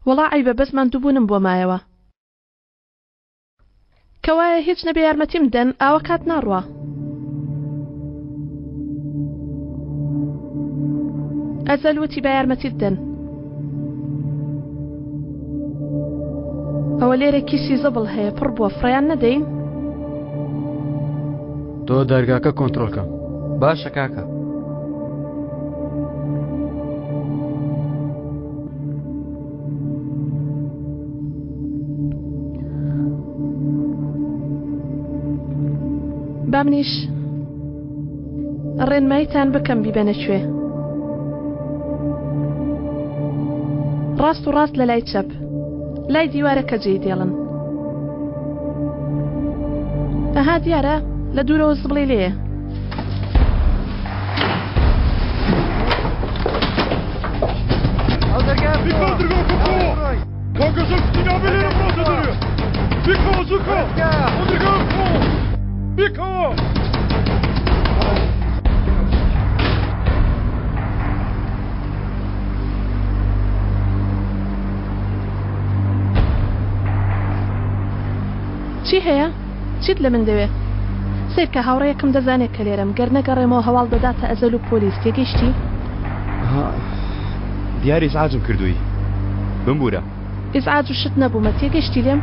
وەڵا عەیبە بەس ماندووبوونم بۆ مایەوە. کەوایە هیچ نەبێ یارمەتیم بدەن ئاوا کات ناڕوا. ئەزەل وتی با یارمەتیت دەن. ئەوە لێرە کیسی زبڵ هەیە پڕ بووە فڕێیان نەدەین؟ تۆ دەرگاکە کۆنترۆل کە. باشە کاکە. با منیش ڕێنماییتان بکەم بیبەنە کوێ. ڕاست و ڕاست لە لای چەپ لای دیوارەکە جێی دێڵن. ئەها دیارە لە دوورەوە زبڵی لێیە. چی هەیە؟ چیت لە من دەوێ؟ سەیرکە هاوڕێیەکم دەزانێ کە لێرەم، گەر نەگەڕێمەوە هەواڵ دەداتە ئەزەل و پۆلیس، تێگەیشتی؟ ها، دیارە ئیزعاجم کردووی، بمبوورە. ئیزعاج و شت نەبوومە، تێگەیشتی لێم؟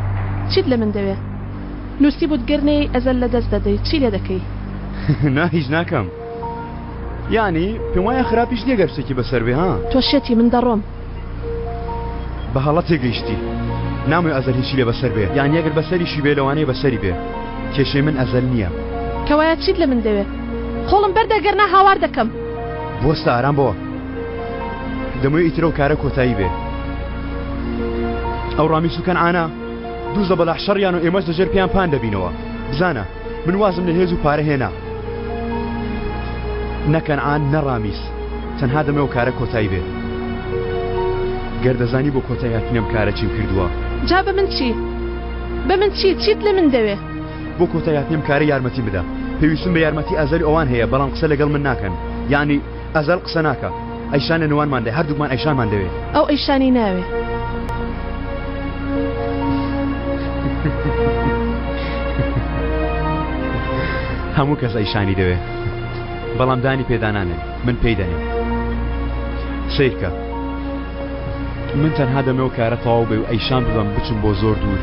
چیت لە من دەوێ؟ نووسیبووت گەر نەیەی ئەزەل لە دەست دەدەی، چی لێ دەکەی؟ نا هیچ ناکەم. یانی پێم وایە خراپیش نییە گەر شتێکی بەسەر بێ ها. تۆ شێتی، من دەڕۆم. بە هەڵە تێگەیشتی. نامەوێ ئەزەل هیچی لێ بەسەر بێ. یانی ئەگەر بەسەریشی بێ لەوانەیە بەسەری بێ. کێشەی من ئەزەل نییە. کەوایە چیت لە من دەوێ؟ قۆڵم بەردە گەرنا هاوار دەکەم. بوەستە ئارام بۆ. دەمەوێ ئیتر ئەو کارە کۆتایی بێ. ئەو ڕامیس و کەنعانە دوو زەبەلاح شەڕیان و ئێمەش لەژێر پێیان پان دەبینەوە. بزانە من وازم لە هێز و پارە هێنا. نە کەنعان نە ڕامیس. تەنها دەمەوێ ئەو کارە کۆتایی بێ. گەر دەزانی بۆ کۆتایی هاتنی ئەم کارە چیم کردووە. جا بە من چی؟ بە من چی؟ چیت لە من دەوێ؟ بۆ کۆتایی هاتنی ئەم کارە یارمەتیم بدە. پێویستم بە یارمەتی ئەزەل و ئەوان هەیە بەڵام قسە لەگەڵ من ناکەن. یانی ئەزەل قسە ناکا. ئەیشان لە نێوانماندایە هەردووکمان ئەیشانمان دەوێ. ئەو ئەیشانی ناوێ. هەموو کەس ئەیشانی دەوێ. بەڵام دانی پێدانانێن من پێی دەنێم سیرکە من تەنها دەمەوە کارە تەواو بێ و ئەیشان ببەم بچم بۆ زۆر دوور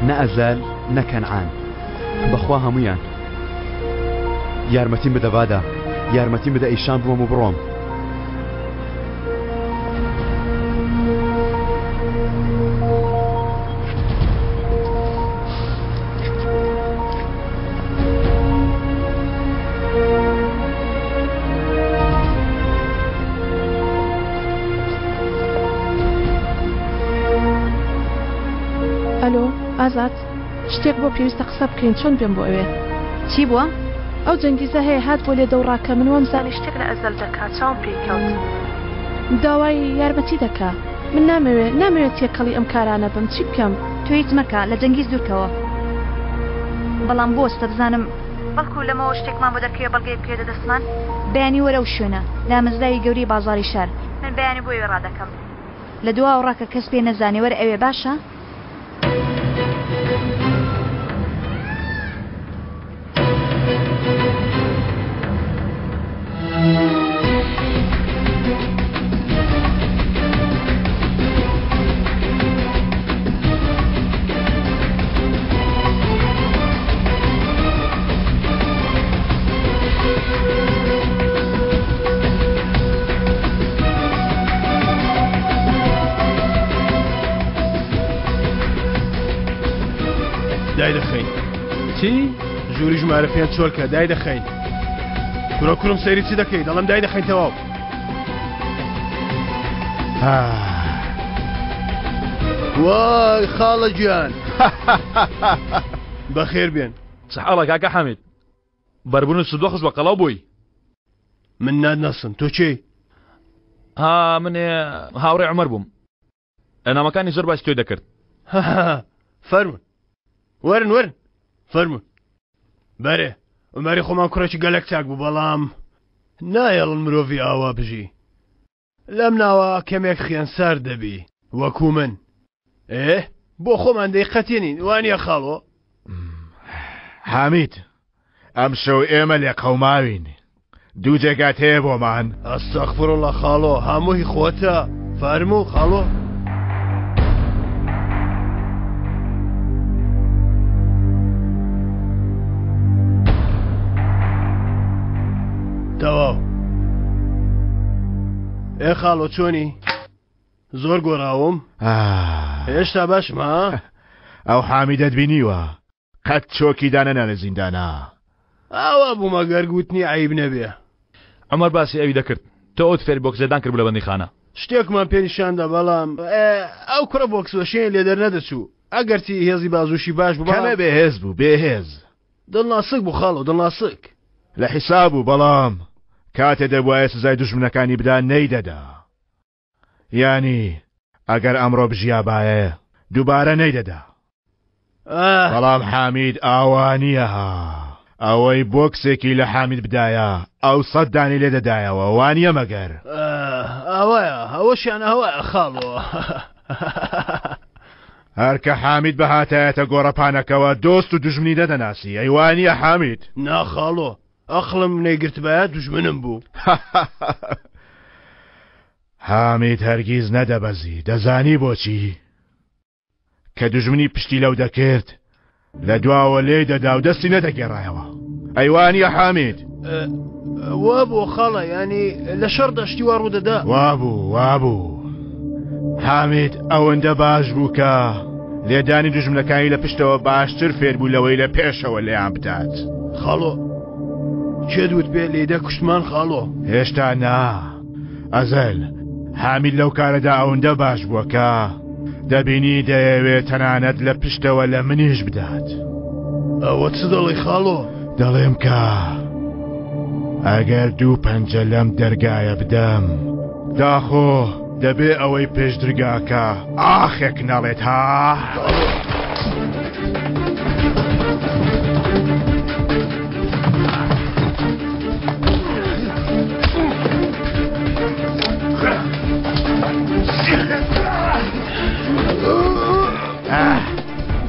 نە ئەزال نە کەنعان بەخوا هەمویان یارمەتیم بدە بادا یارمەتیم بدە ئەیشان ببەم و بڕۆم ئەلۆ ئازاد شتێک بۆ پێویستە قسە بکەین چۆن بێم بۆ ئەوێ چی بووە؟ ئەو جەنگیزە هەیە هات بۆ لێدە و ڕاکە من وام زانی شتێک لە ئەزەل دەکا چاوم پێی کەوت داوای یارمەتی دەکا من نامەوێ نامەوێ تێکەڵی ئەم کارانە بم چی بکەم؟ تۆ هیچ مەکە لە جەنگیز دوورکەوە بەڵام بوەستە بزانم بەڵکو لەمەوە شتێکمان بۆ دەرکەوێ بەڵگەیەک بکەوێتە دەستمان بەیانی وەرە ئەو شوێنە دامەزراوی گەورەی بازاڕی شار من بەیانی بۆ ئەوێ ڕادەکەم لە دواوە ڕاکە کەس پێ نەزانێ وەرە ئەوێ باشە؟ دایدەخەین چی؟ ژووری ژمارە پێنج چۆلکە دایدەخەین کورە کورم سەیری چی دەکەی دەڵم دایدەخەین تەواو وای خاڵە گیان بەخێر بێن. چ حاڵە کاکە حامید؟ بەربوون و سودوەخش بە قەڵەو بووی. من ناتناسم تۆ کێی؟ ها من هاوڕێ عومەر بووم. لە نامەکانی زۆر باسی تۆی دەکرد. فەرموون وەرن وەرن فەرموون. بەرێ عومەری خۆمان کوڕێکی گەلەک چاک بوو بەڵام نایەڵن مرۆڤی ئاوا بژی. لەم ناوە کەمێک خوێن سارد دەبی وەکو من. ئێ بۆ خۆمان دەیقەتێنین وانیە خاڵۆ؟ حامید ئەمشەو ئێمە لێقەوماوین دوو جێگات هەیە بۆمان؟ ئەستەغفراللە خاڵۆ هەموو هی خۆتە فەرموو خاڵۆ. تەواو ئێ خاڵۆ چۆنی؟ زۆر گۆڕاوم هێشتا باشم ها؟ ئەو حامیدەت بینیوە قەت چۆکی دانەنا لە زیندانا. ئاوا بووم ئەگەر گوتنی عەیب نەبێ. عومەر باسی ئەوی دەکرد تۆ ئەوت فێری بۆکس لێدان کردبوو لە بەندیخانە. شتێکمان پێ نیشاندا بەڵام ئەو کوڕە بۆکس وەشێنی لێ دەرنەدەچوو ئەگەرچی هێزی بازووشی باش بوو بەڵام. کەمێ بێهێز بوو بێهێز. دڵناسک بوو خاڵۆ دڵناسک. لە حیساب بوو بەڵام کاتێ دەبوایە سزای دوژمنەکانی بدا نەیدەدا. یانی ئەگەر ئەمڕۆ بژیابایە دووبارە نەیدەدا. بەڵام حامید ئاوا نییە ها. ئەوەی بۆکسێکی لە حامید بدایە ئەو سەد دانی لێ دەدایەوە وانییە مەگەر؟ ئاوایە ئەوەشیان ئاوایە خاڵۆ. هەر کە حامید بهاتایەتە گۆڕەپانەکەوە دۆست و دوژمنی نەدەناسی ئەی وانییە حامید؟ نا خاڵۆ ئەقڵم نەیگرتبایە دوژمنم بوو. حامید هەرگیز نەدەبەزی دەزانی بۆچی؟ کە دوژمنی پشتی لەو دەکرد لە دواوە لێی دەدا و دەستی نەدەگێڕایەوە ئەی وانییە حامید؟ وابوو خاڵە ینی لە شەڕ دەشتی وا ڕوودەدا وابوو وابوو حامید ئەوەندە باش بوو کە لێدانی دوژمنەکانی لە پشتەوە باشتر فێر بوو لەوەی لە پێشەوە لێیان بدات. خاڵۆ کێ دوت پێ لێدە کوشتمان خاڵۆ؟ هێشتا نا ئەزەل حامید لەو کارەدا ئەوەندە باش بووە کە دەبینی دەیەوێت تەنانەت لە پشتەوە لە منیش بدات. ئەوە چ دەڵێی خاڵۆ؟ دەڵێم کە ئەگەر دوو پەنجە لەم دەرگایە بدەم داخۆ دەبێ ئەوەی پێش درگاکە ئاخێک نەڵێت ها؟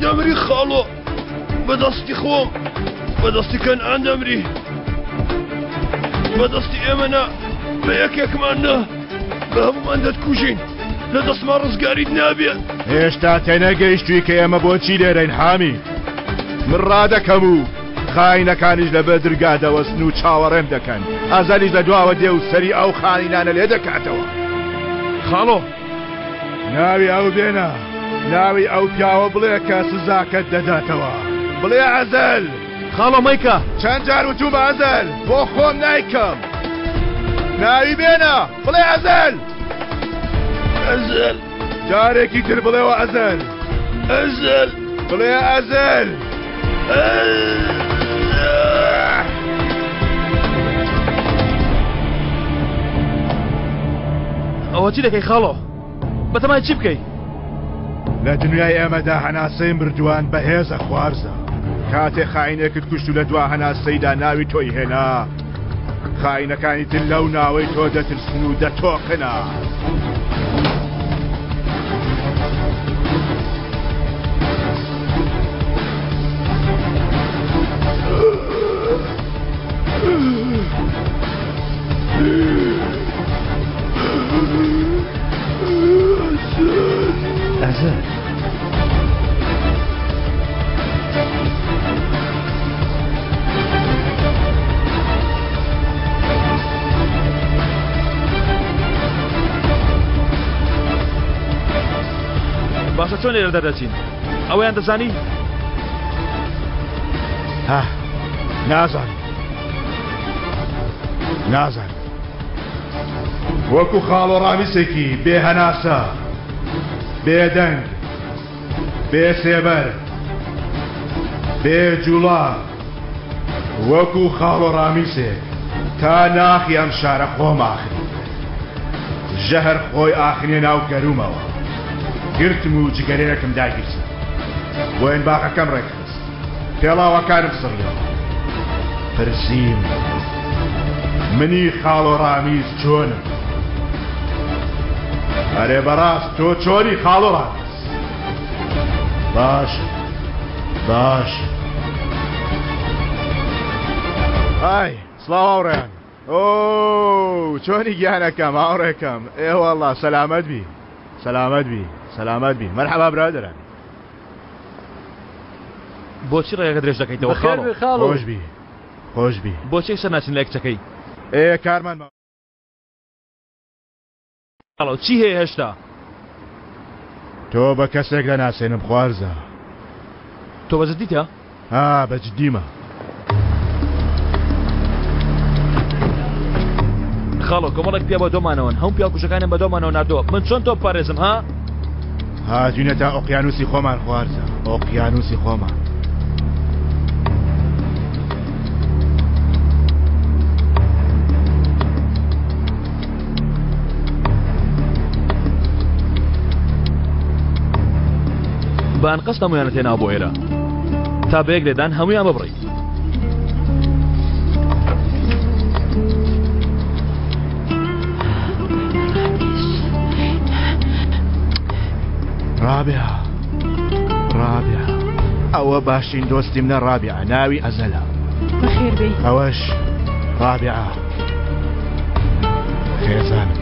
دەمری خاڵۆ بەدەستی خۆم بەدەستی کەنعان دەمری بەدەستی ئێمە نا بە یەکێکمان نا بە هەمومان دەتکوژین لە دەستمان ڕزگاریت نابێ هێشتا تێنەگەیشتووی کە ئێمە بۆچی لێرەین حامید من ڕادەکەم و خاینەکانیش لە بەر درگا دەوەستن و چاوەڕێم دەکەن ئازەلیش لە دواوە دێ و سەری ئەو خاینانە لێ دەکاتەوە خاڵۆ ناوی ئەو بێنە ناوی ئەو پیاوە بڵێ کە سزاکەت دەداتەوە بڵێ ئەزەل خاڵۆ مەیکە چەند جار وتومە ئەزەل بۆ خۆم نایکەم ناوی بێنە بڵێ ئەزەل ئەزەل جارێکی تر بڵێوە ئەزەل ئەزەل بڵێ ئەزەل ئەوە چی دەکەی خاڵۆ بەتەمای چی بکەی؟ لە دنیای ئێمەدا هەناسەی مردووان بەهێزە خوارزە کاتێ خائینێکت کوشت و لە دوا هەناسەیدا ناوی تۆی هێنا خائینەکانی تر لەو ناوەی تۆ دەترسن و دەتۆقنا. ئەزەر. باشە چۆن لێرە دەردەچین ئەوەیان دەزانی؟ ها نازانم نازانم وەکو خاڵۆ ڕامیسێکی بێ هەناسە بێدەنگ. بێ سێبەر، بێ جوڵە، وەکو خاڵۆ ڕامیسێک تا ناخی ئەم شارە خۆم ئاخنی کرد. ژەهر خۆی ئاخنیە ناو گەروومەوە. گرتم و جگەرەیەکم داگیرساند. بۆینباغەکەم ڕێکخست. پێڵاوەکانم سڕیەوە. پرسیم، منی خاڵۆ ڕامیز چۆنم؟ ئەرێ بەڕاست تۆ چۆنی خاڵۆ ڕامیز؟ باشم، باشم. ئای، سڵاو هاوڕێیان. ئۆو، چۆنی گیانەکەم، هاوڕێکەم؟ ئێ وەڵڵا، سەلامەت بی، سەلامەت بی، سەلامەت بی. مەرحەبا برادەران. بۆچی ڕێگەکە درێژ دەکەیتەوە خاڵۆ؟ خۆش بی خۆش بی. بۆچی یەکسەر ناچین لای کچەکەی؟ ئێ کارمان ماوە. خاڵۆ چی هەیە هێشتا؟ تۆ بە کەسێک دەناسێنم خوارزا. تۆ بە جدیتە؟ ها بە جدیمە. خاڵۆ کۆمەڵێک پیا بە دۆمانەوەن هەموو پیاوکوژەکانیان بە دۆمانەوە ناردووە من چۆن تۆ بپارێزم ها؟ هاتوینەتە ئۆقیانوسی خۆمان خوارزا ئۆقیانوسی خۆمان. بە ئەنقەست هەموویانت هێناوە بۆ ئێرە تا بە یەک لێدان هەموویان ببڕی. ڕابعە ڕابعە ئەوە باشترین دۆستی منە ڕابعە ناوی ئەزەلە بەخێر بێی ئەوەش ڕابعە خێزانم.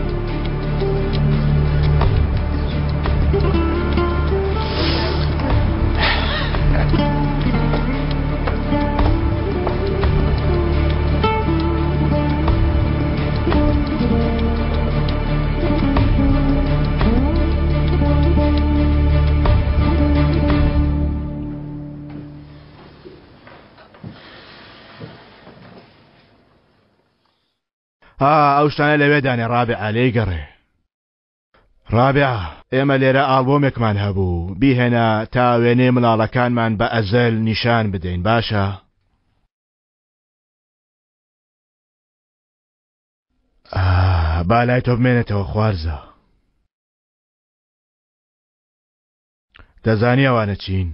ها ئەو شتانە لەوێ دانێ ڕابعە لێی گەڕێ ڕابعە ئێمە لێرە ئاڵبۆمێکمان هەبوو بیهێنە تا وێنەی مناڵەکانمان بە ئەزەل نیشان بدەین باشە با لای تۆ بمێنێتەوە خوارزە دەزانی ئەوانە چین؟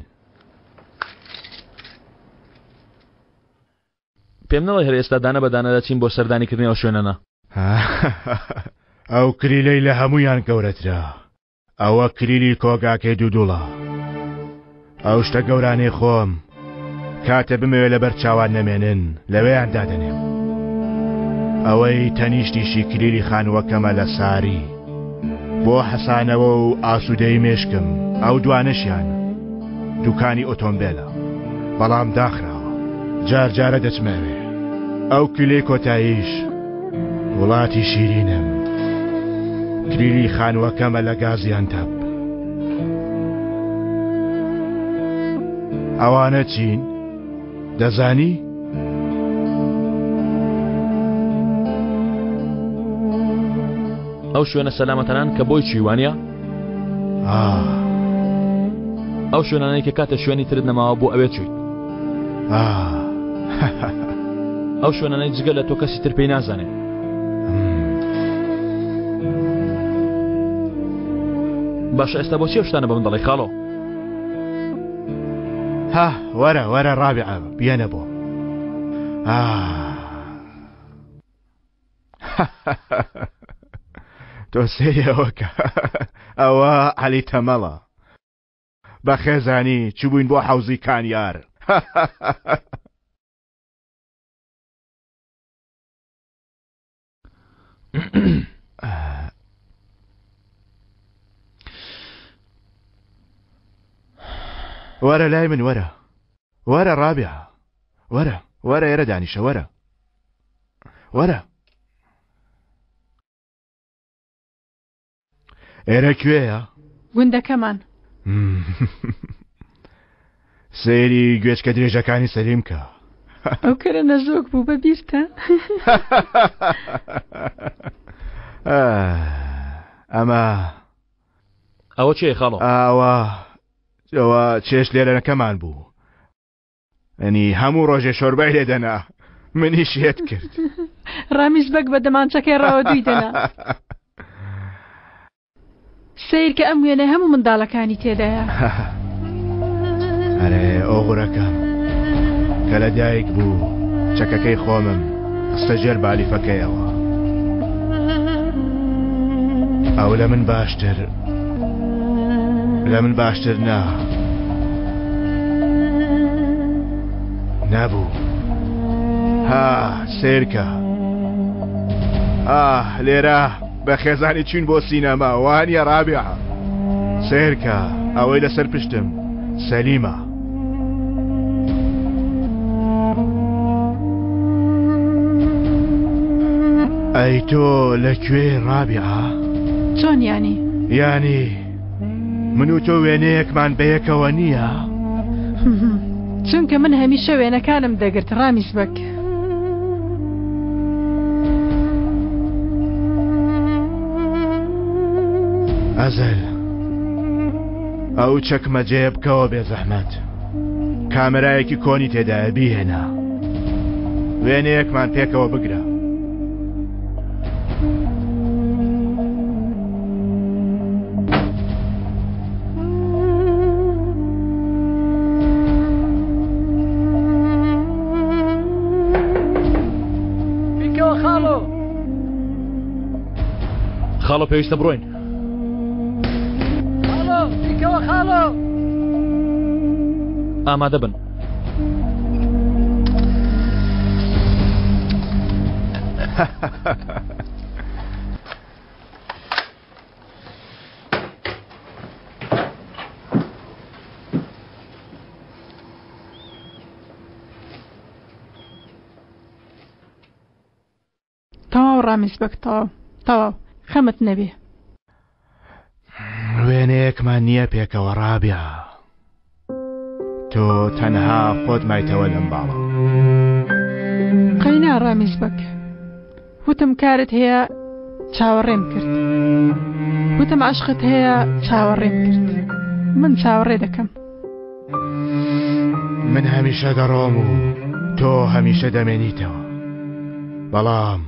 پێم نەڵێ هەر ئێستا دانە بە دانە دەچین بۆ سەردانی کردنی ئەو شوێنانە. ئەو کلیلەی لە هەموویان گەورەترە ئەوە کلیلی کۆگاکەی دوودوڵە. ئەو شتە گەورانەی خۆم کاتێ بمەوێ لەبەر چاوان نەمێنن لەوێیان دادەنێم. ئەوەی تەنیشتیشی کلیلی خانووەکەمە لە ساری. بۆ حەسانەوە و ئاسوودەیی مێشکم ئەو دوانەشیان دوکانی ئۆتۆمبێلە بەڵام داخراوە جار جارە دەچمە ئەوێ ئەو کلەی کۆتاییش وڵاتی شیرینم کلیلی خانووەکەمە لە گازیانتەپ ئەوانە چین؟ دەزانی؟ ئەو شوێنە سەلامەتەنان کە بۆی چووی وانە؟ ئەو شوێنانەی کە کاتە شوێنی ترت نەماوە بۆ ئەوێ چوویت. ئەو شوێنانەی جگە لە تۆ کەسی تر پێی نازانێت. باشە ئێستا بۆچی ئەو شتانە بە من دەڵێی خاڵۆ؟ ها وەرە وەرە ڕابعە بیەنە بۆ تۆ سەیری ئەوەکە ئەوە عەلی تەمەڵە بە خێزانی چووبووین بۆ حەوزی کانیار وەرە لای من وەرە وەرە ڕابعە وەرە وەرە ئێرە دانیشە وەرە وەرە ئێرە کوێیە؟ گوندەکەمان. سەیری گوێچکە درێژەکانی سەریم کە. ئەو کەرە نەزۆک بوو بە بیرتە؟ ئەمە ئەوە چێ خاڵۆ؟ ئەوە. ئەوە چێشت لێرەکەمان بوو ئەنی هەموو ڕۆژێ شۆربای لێ دەنا منی شێت کرد ڕامیز بەگ بە دەمانچەکەی ڕاوە دووی دەنا سیر کە ئەم وێنە هەموو منداڵەکانی تێدایە ئەرێ ئۆغرەکەم کە لە دایک بوو چەکەکەی خۆمم خستە ژێر بالیفەکەیەوە ئەو لە من باشتر لە من باشتر نا نەبوو ها سێرکە ئاه لێرە بە خێزانی چین بۆ سینەما وانە ڕابعە سێرکە ئەوەی لەسەر پشتم سەلیمە ئەی تۆ لەکوێ ڕابعە؟ چۆن یانی؟ یانی من و تۆ وێنەیەکمان بەیەکەوە نییە؟ چونکە من هەمیشە وێنەکانم دەگرت ڕامیز بەگ. ئەزەل ئەو چەکمەجەیە بکەوە بێزەحمەت کامێرایەکی کۆنی تێدایە بیهێنا وێنەیەکمان پێکەوە بگرە. بیکەوە خاڵۆ. خاڵۆ پێویستە بڕۆین. خاڵۆ بیکەوە خاڵۆ. ئامادە بن. تەواو ڕامیز بەگ تەواو تەواو خەمت نەبێ. وێنەیەکمان نییە پێکەوە ڕابیا تۆ تەنها خۆت مایتەوە لەم باڵە. قەینا ڕامیز بەگ وتم کارت هەیە چاوەڕێم کرد وتم عەشقت هەیە چاوەڕێم کرد من چاوەڕێ دەکەم. من هەمیشە دەڕۆم و تۆ هەمیشە دەمێنیتەوە بەڵام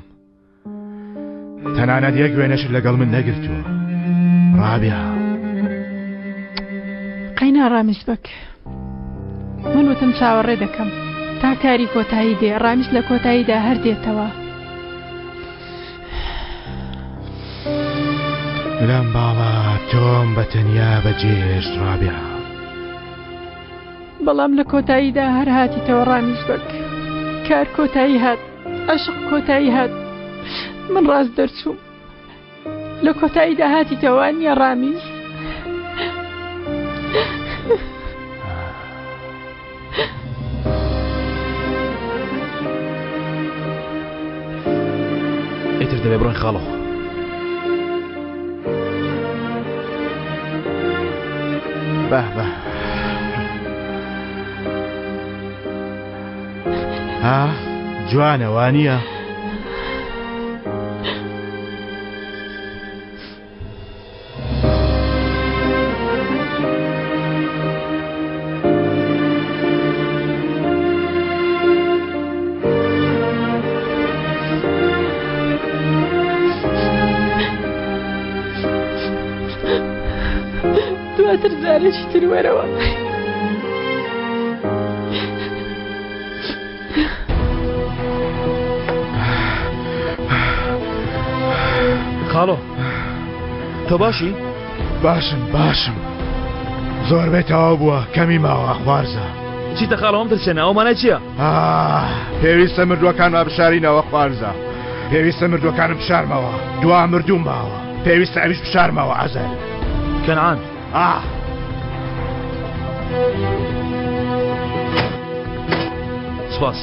تەنانەت یەک وێنەشت لەگەڵ من نەگرتووە ڕابیا. قەینا ڕامیز بەگ من وتم چاوەڕێ دەکەم تا کاری کۆتایی دێ ڕامیز لە کۆتاییدا هەر دێتەوە. لەم باڵا تۆم بە تەنیا بەجێهێشت ڕابیا. بەڵام لە کۆتاییدا هەر هاتیتەوە ڕامیز بەگ کار کۆتایی هات عەشق کۆتایی هات من ڕاست دەرچووم لە کۆتاییدا هاتیتەوە نییە ڕامیز؟ ئیتر دەبێ بڕۆین خاڵۆ. بە بە ها جوانە وانییە؟ دواتر جارێکی تر وەرەوە. خاڵۆ تۆ باشی؟ باشم باشم زۆربەی تەواو بووە کەمی ماوە خوارزە چیتە خاڵەوەم ترسێنە ئەو مانای چییە؟ پێویستە مردووەکانما بشارینەوە خوارزە پێویستە مردووەکانم بشارمەوە دوا مردووم ماوە پێویستە ئەویش بشارمەوە ئەزەل کەنعان ئاه سپاس.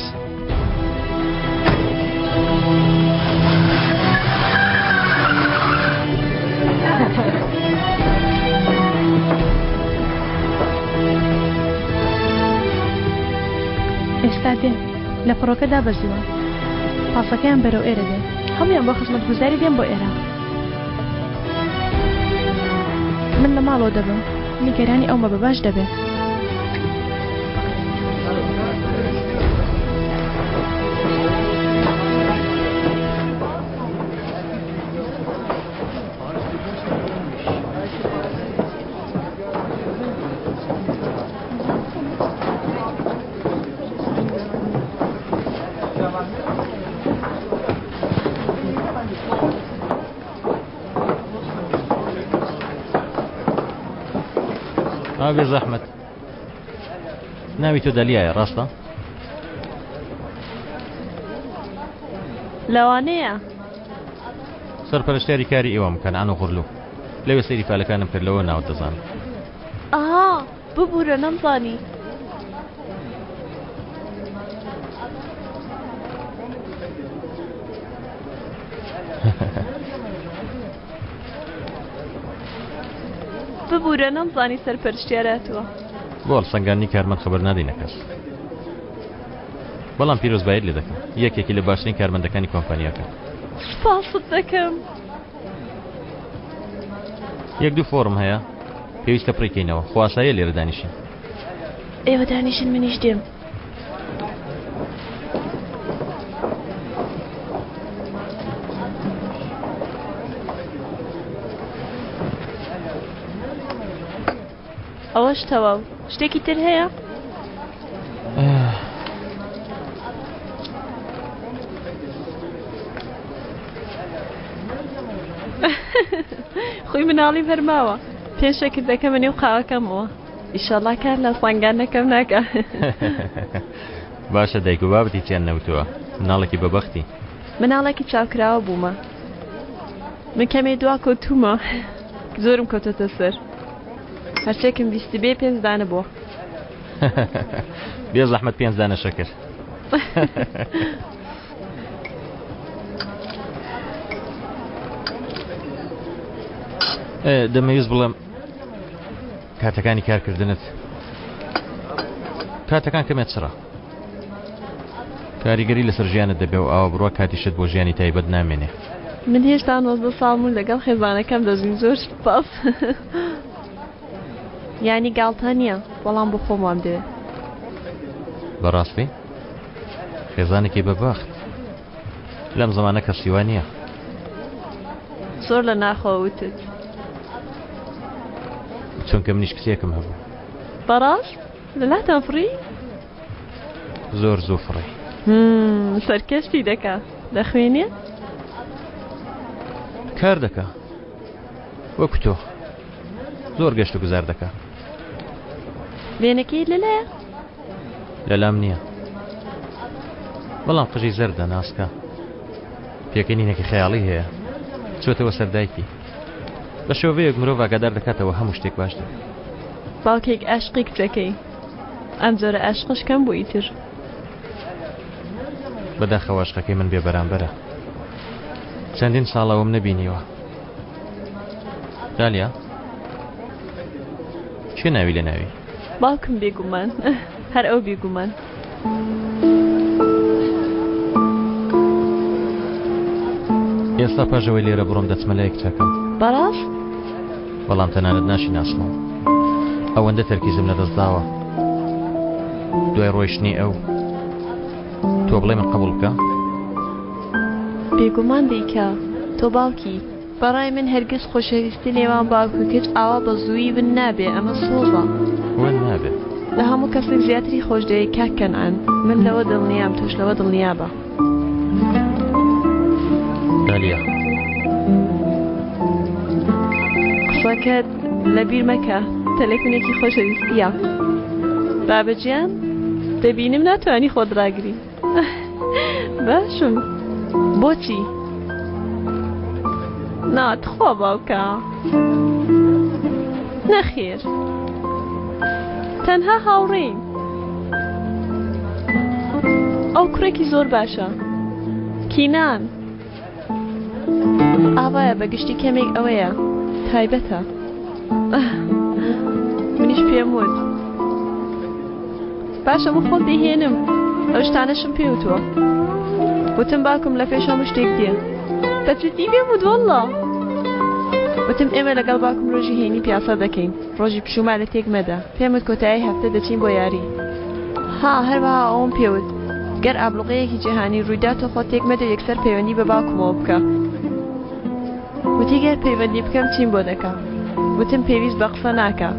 ئێستا دێن لە فڕۆکە دابەزیوە پاسەکەیان بەرەو ئێرە دێن هەموویان بۆ خزمەتگوزاری دێن بۆ ئێرە من لە ماڵەوە دەبم. نیگەرانی ئەو مەبە باش دەبێ. بێ زەحمەت ناوی تۆ دەلیایە ڕاستە؟ لەوانەیە سەرپەرشتیاری کاری ئێوەم کەنعان و غورلو لەوێ سەیری فالەکانم کرد لەوە ناوت دەزانم. ئەها ببورە نەمزانی. ببورە نەمزانی سەرپەرشتیار هاتووە. بۆ هەڵسەنگاندنی کارمەند خەبەر نادەینە کەس. بەڵام پیرۆزباییت لێ دەکەم یەکێکی لە باشترین کارمەندەکانی کۆمپانیاکە. سوپاست دەکەم. یەک دوو فۆڕم هەیە پێویستە پڕی کەینەوە خۆ ئاساییە لێرە دانیشین. ئێوە دانیشن منیش دێم. ئەوەش تەواو شتێکی تر هەیە؟ خۆی مناڵیم هەر ماوە پێش شەکر دەکەمە نێو قاوەکەمەوە ئیشەڵا کار لە سانگانەکەم ناکە. باشە دایک و بابت هیچیان نەوتووە مناڵێکی بەبەختی. مناڵێکی چاوکراوە بوومە من کەمێ دوا کەوتوومە زۆرم کەوتۆتە سەر هەرچێکم بیستبێ پێنج دانە بووە. بێ زەحمەت پێنج دانە شەکر. دەمەویست بڵێم کاتەکانی کارکردنت کاتەکان کەمێ چڕە کاریگەری لەسەر ژیانت دەبێ و ئاوا بڕوا کاتیشت بۆ ژیانی تایبەت نامێنێ. من هێشتا 19 ساڵم و لەگەڵ خێزانەکەم دەژیم زۆر سوپاس. یانی گاڵتە نییە بەڵام بۆ خۆم وام دەوێ. بەڕاستی؟ خێزانێکی بەبەخت. لەم زەمانە کەسی وا نییە. زۆر لە ناخەوە وتت. چونکە منیش کچێکم هەبوو. بەڕاست؟ لەلاتان فڕی؟ زۆر زوو فڕی. سەرکەشتی دەکا. دەخوێنێ؟ کار دەکا. وەکو تۆ. زۆر گەشت و گوزار دەکا. وێنەکەی لەلایە؟ لەلام نییە. بەڵام قژی زەردە، ناسکە. پێکەنینێکی خەیاڵی هەیە. چۆتەوە سەر دایکی. بە شێوەیەک مرۆڤ ئاگادار دەکاتەوە هەموو شتێک باش دەبێت. باوکێک ئاشقی کچەکەی. ئەم جۆرە ئاشقەش کەم بوو ئیتر. بەداخەوە ئەشقەکەی من بێ بەرامبەرە. چەندین ساڵە ئەوم نەبینیوە. دالیا؟ کێ ناوی لێ ناوی؟ باوکم بێگومان. هەر ئەو بێگومان. ئێستا پاش ئەوەی لێرە بڕۆم دەچمە لای کچەکەم. بەڕاست؟ بەڵام تەنانەت ناشیناسمەوە. ئەوەندە تەرکیزم لەدەست داوە. دوای ڕۆیشتنی ئەو تۆ بڵێ من قبوڵ بکە؟ بێگومان دەیکا. تۆ باوکی. بەڕای من هەرگیز خۆشەویستی نێوان باوک و کچ ئاوا بە زوویی ون نابێ ئەمە سۆزە. ون نابێ. لە هەموو کەسێک زیاتری خۆش دەوێی کاک کەنعان من لەوە دڵنیام تۆش لەوە دڵنیابە. دالیا. قسەکەت لەبیر مەکە تەلەفونێکی خۆشەویستیە. بابە گیان دەبینم ناتوانی خۆت ڕاگری. باشم بۆچی؟ نا تخوا باوکە نەخێر تەنها هاوڕێین ئەو کوڕێکی زۆر باشە کینان ئاوایە بە گشتی کەمێک ئەوەیە تایبەتە منیش پێم وت باشە من خۆم دەیهێنم ئەو شتانەشم پێ وتووە وتم باوکم لە پێش هەموو شتێک دێ بە جدی پێم وت واللە. وتم ئێمە لەگەڵ باوکم ڕۆژی هەینی پیاسە دەکەین ڕۆژی پشووما لە تێک مەدە پێم وت کۆتایی هەفتە دەچین بۆ یاری ها هەروەها ئەوەم پێوت گەر ئابلوقەیەکی جیهانی ڕوویدا تۆ خۆت تێک مەدە یەکسەر پەیوەندی بە باوکمەوە بکە وتی گەر پەیوەندی بکەم چیم بۆ دەکا وتم پێویست بە قسە ناکا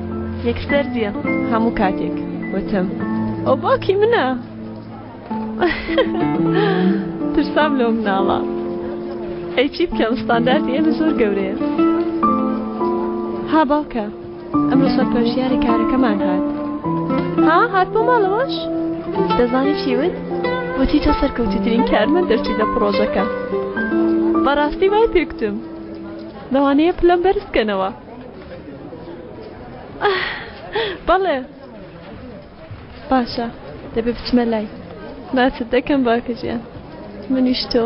یەکسەر دێم هەموو کاتێک وتم ئەو باوکی منە ترسام لەو مناڵە ئەی چی بکەم ستانداردی ئێمە زۆر گەورەیە ها باوکە ئەمڕۆ سەرپەرشتیاری کارەکەمان هات ها هات بۆ ماڵەوەش دەزانی چی وت وتی تۆ سەرکەوتوترین کارمەند دەرچووی لە پڕۆژەکە بەڕاستی وای پێکوتم لەوانەیە پلەم بەرز بکەنەوە بەڵێ باشە دەبێ بچمە لای ماچت دەکەم باکە گیان منیش تۆ.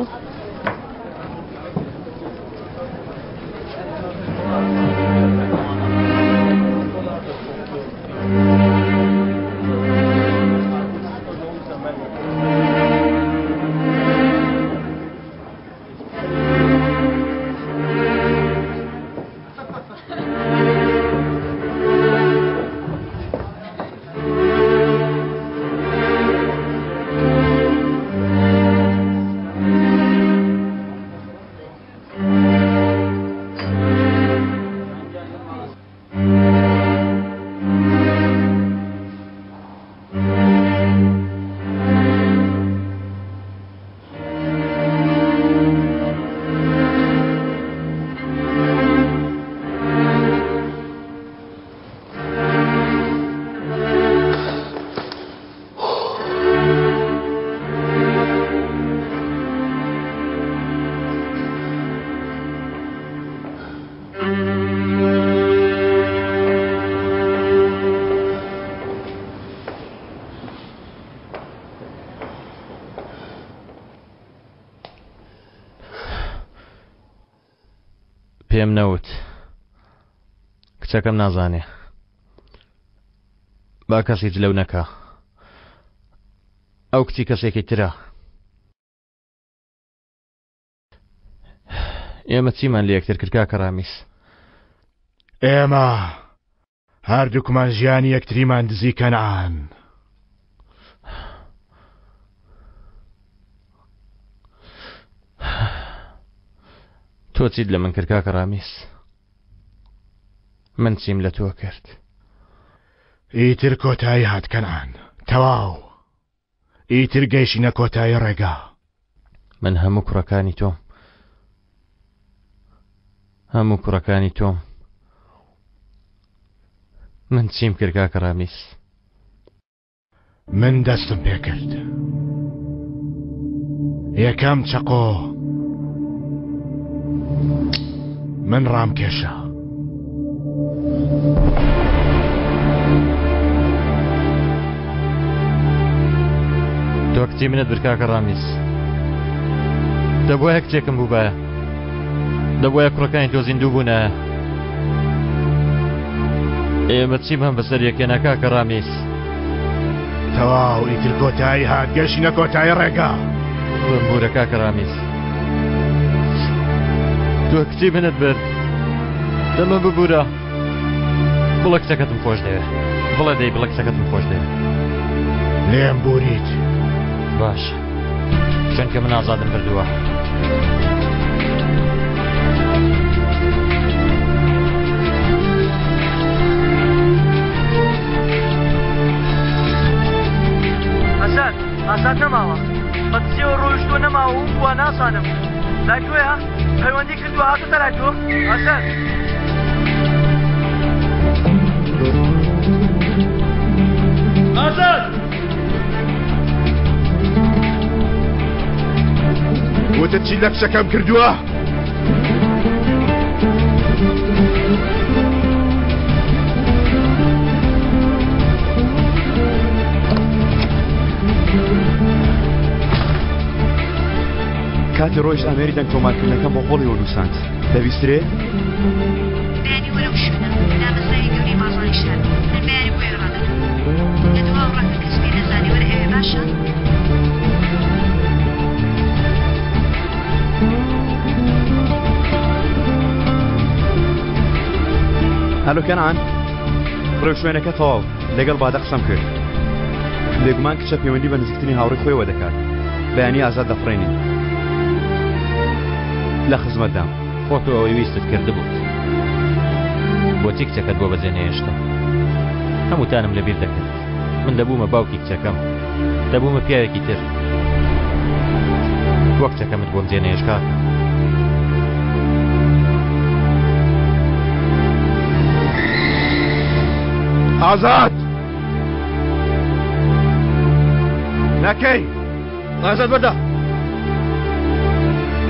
پێم نەوت کچەکەم نازانێ با کەس هیچ لەو نەکا ئەو کچی کەسێکی ترە ئێمە چیمان لە یەکتر کرد کاکە ڕامیس؟ ئێمە هەردووکمان ژیانی یەکتریمان دزی کەنعان. تۆ چیت لە من کرد کاکە ڕامیس؟ من چیم لە تۆ کرد؟ ئیتر کۆتایی هات کەنعان، تەواو. ئیتر گەیشینە کۆتایی ڕێگا. من هەموو کوڕەکانی تۆم. هەموو کوڕەکانی تۆم. من چیم کرد کاکە ڕامیس؟ من دەستم پێکرد. یەکەم چەقۆ من ڕامکێشا. تۆ کچی منت برد کاکە ڕامیس دەبوایە کچێکم بووبایە دەبوایە کوڕەکانی تۆ زیندوو بوونایە ئێمە چیمان بەسەر یەکێنا کاکە ڕامیس تەواو ئیتر کۆتایی هات گەشینە کۆتایی ڕێگا بمبورە کاکە ڕامیس تۆ کچی منت برد دەمە ببورە بڵە کچەکەتم خۆش دەوێ بڵێ دەی بڵە کچەکەتم خۆش دەوێ لێم بوریت باش چونکە من ئازادم بردووە. ئازاد ئازاد نەماوە بە دزیەوە ڕۆیشتووە نەماوە و بووە نازانم لای تۆیە پەیوەندی کردووە هاتۆتە لای تۆ ئازاد ئازاد وتت چی لە کچەکەم کردووە؟ کاتی ڕۆیشت ئامێری دەنگ تۆمارکردنەکەم بۆ هۆڵیەوە نووساند دەبیسترێ؟ بەیانی وەرە و شوێنە دامەزراوی گەورەی بازاڕی شار من بەیانی بۆیە ڕادەکەم لە دواوە ڕاکە کەس پێی نەزانێ وەرە ئەوێ باشە؟ هەلۆ کەنعان، ڕێوشوێنەکە تەواو، لەگەڵ بادە قسەم کرد. بێگومان کچە پەیوەندی بە نزیکترین هاوڕێی خۆیەوە دەکات. بەیانی ئازاد دەفڕێنین. لە خزمەتدام. خۆ تۆ ئەوەی ویستت کردبووت. بۆچی کچەکەت بۆ بەجێ نەهێشتم؟ هەمووتانم لەبیر دەکرد. من دەبوومە باوکی کچەکەم. دەبوومە پیاوێکی تر. بۆ کچەکەمت بۆم جێ نەهێشت کاکە؟ ئازاد! نەکەی! ئازاد بەردە!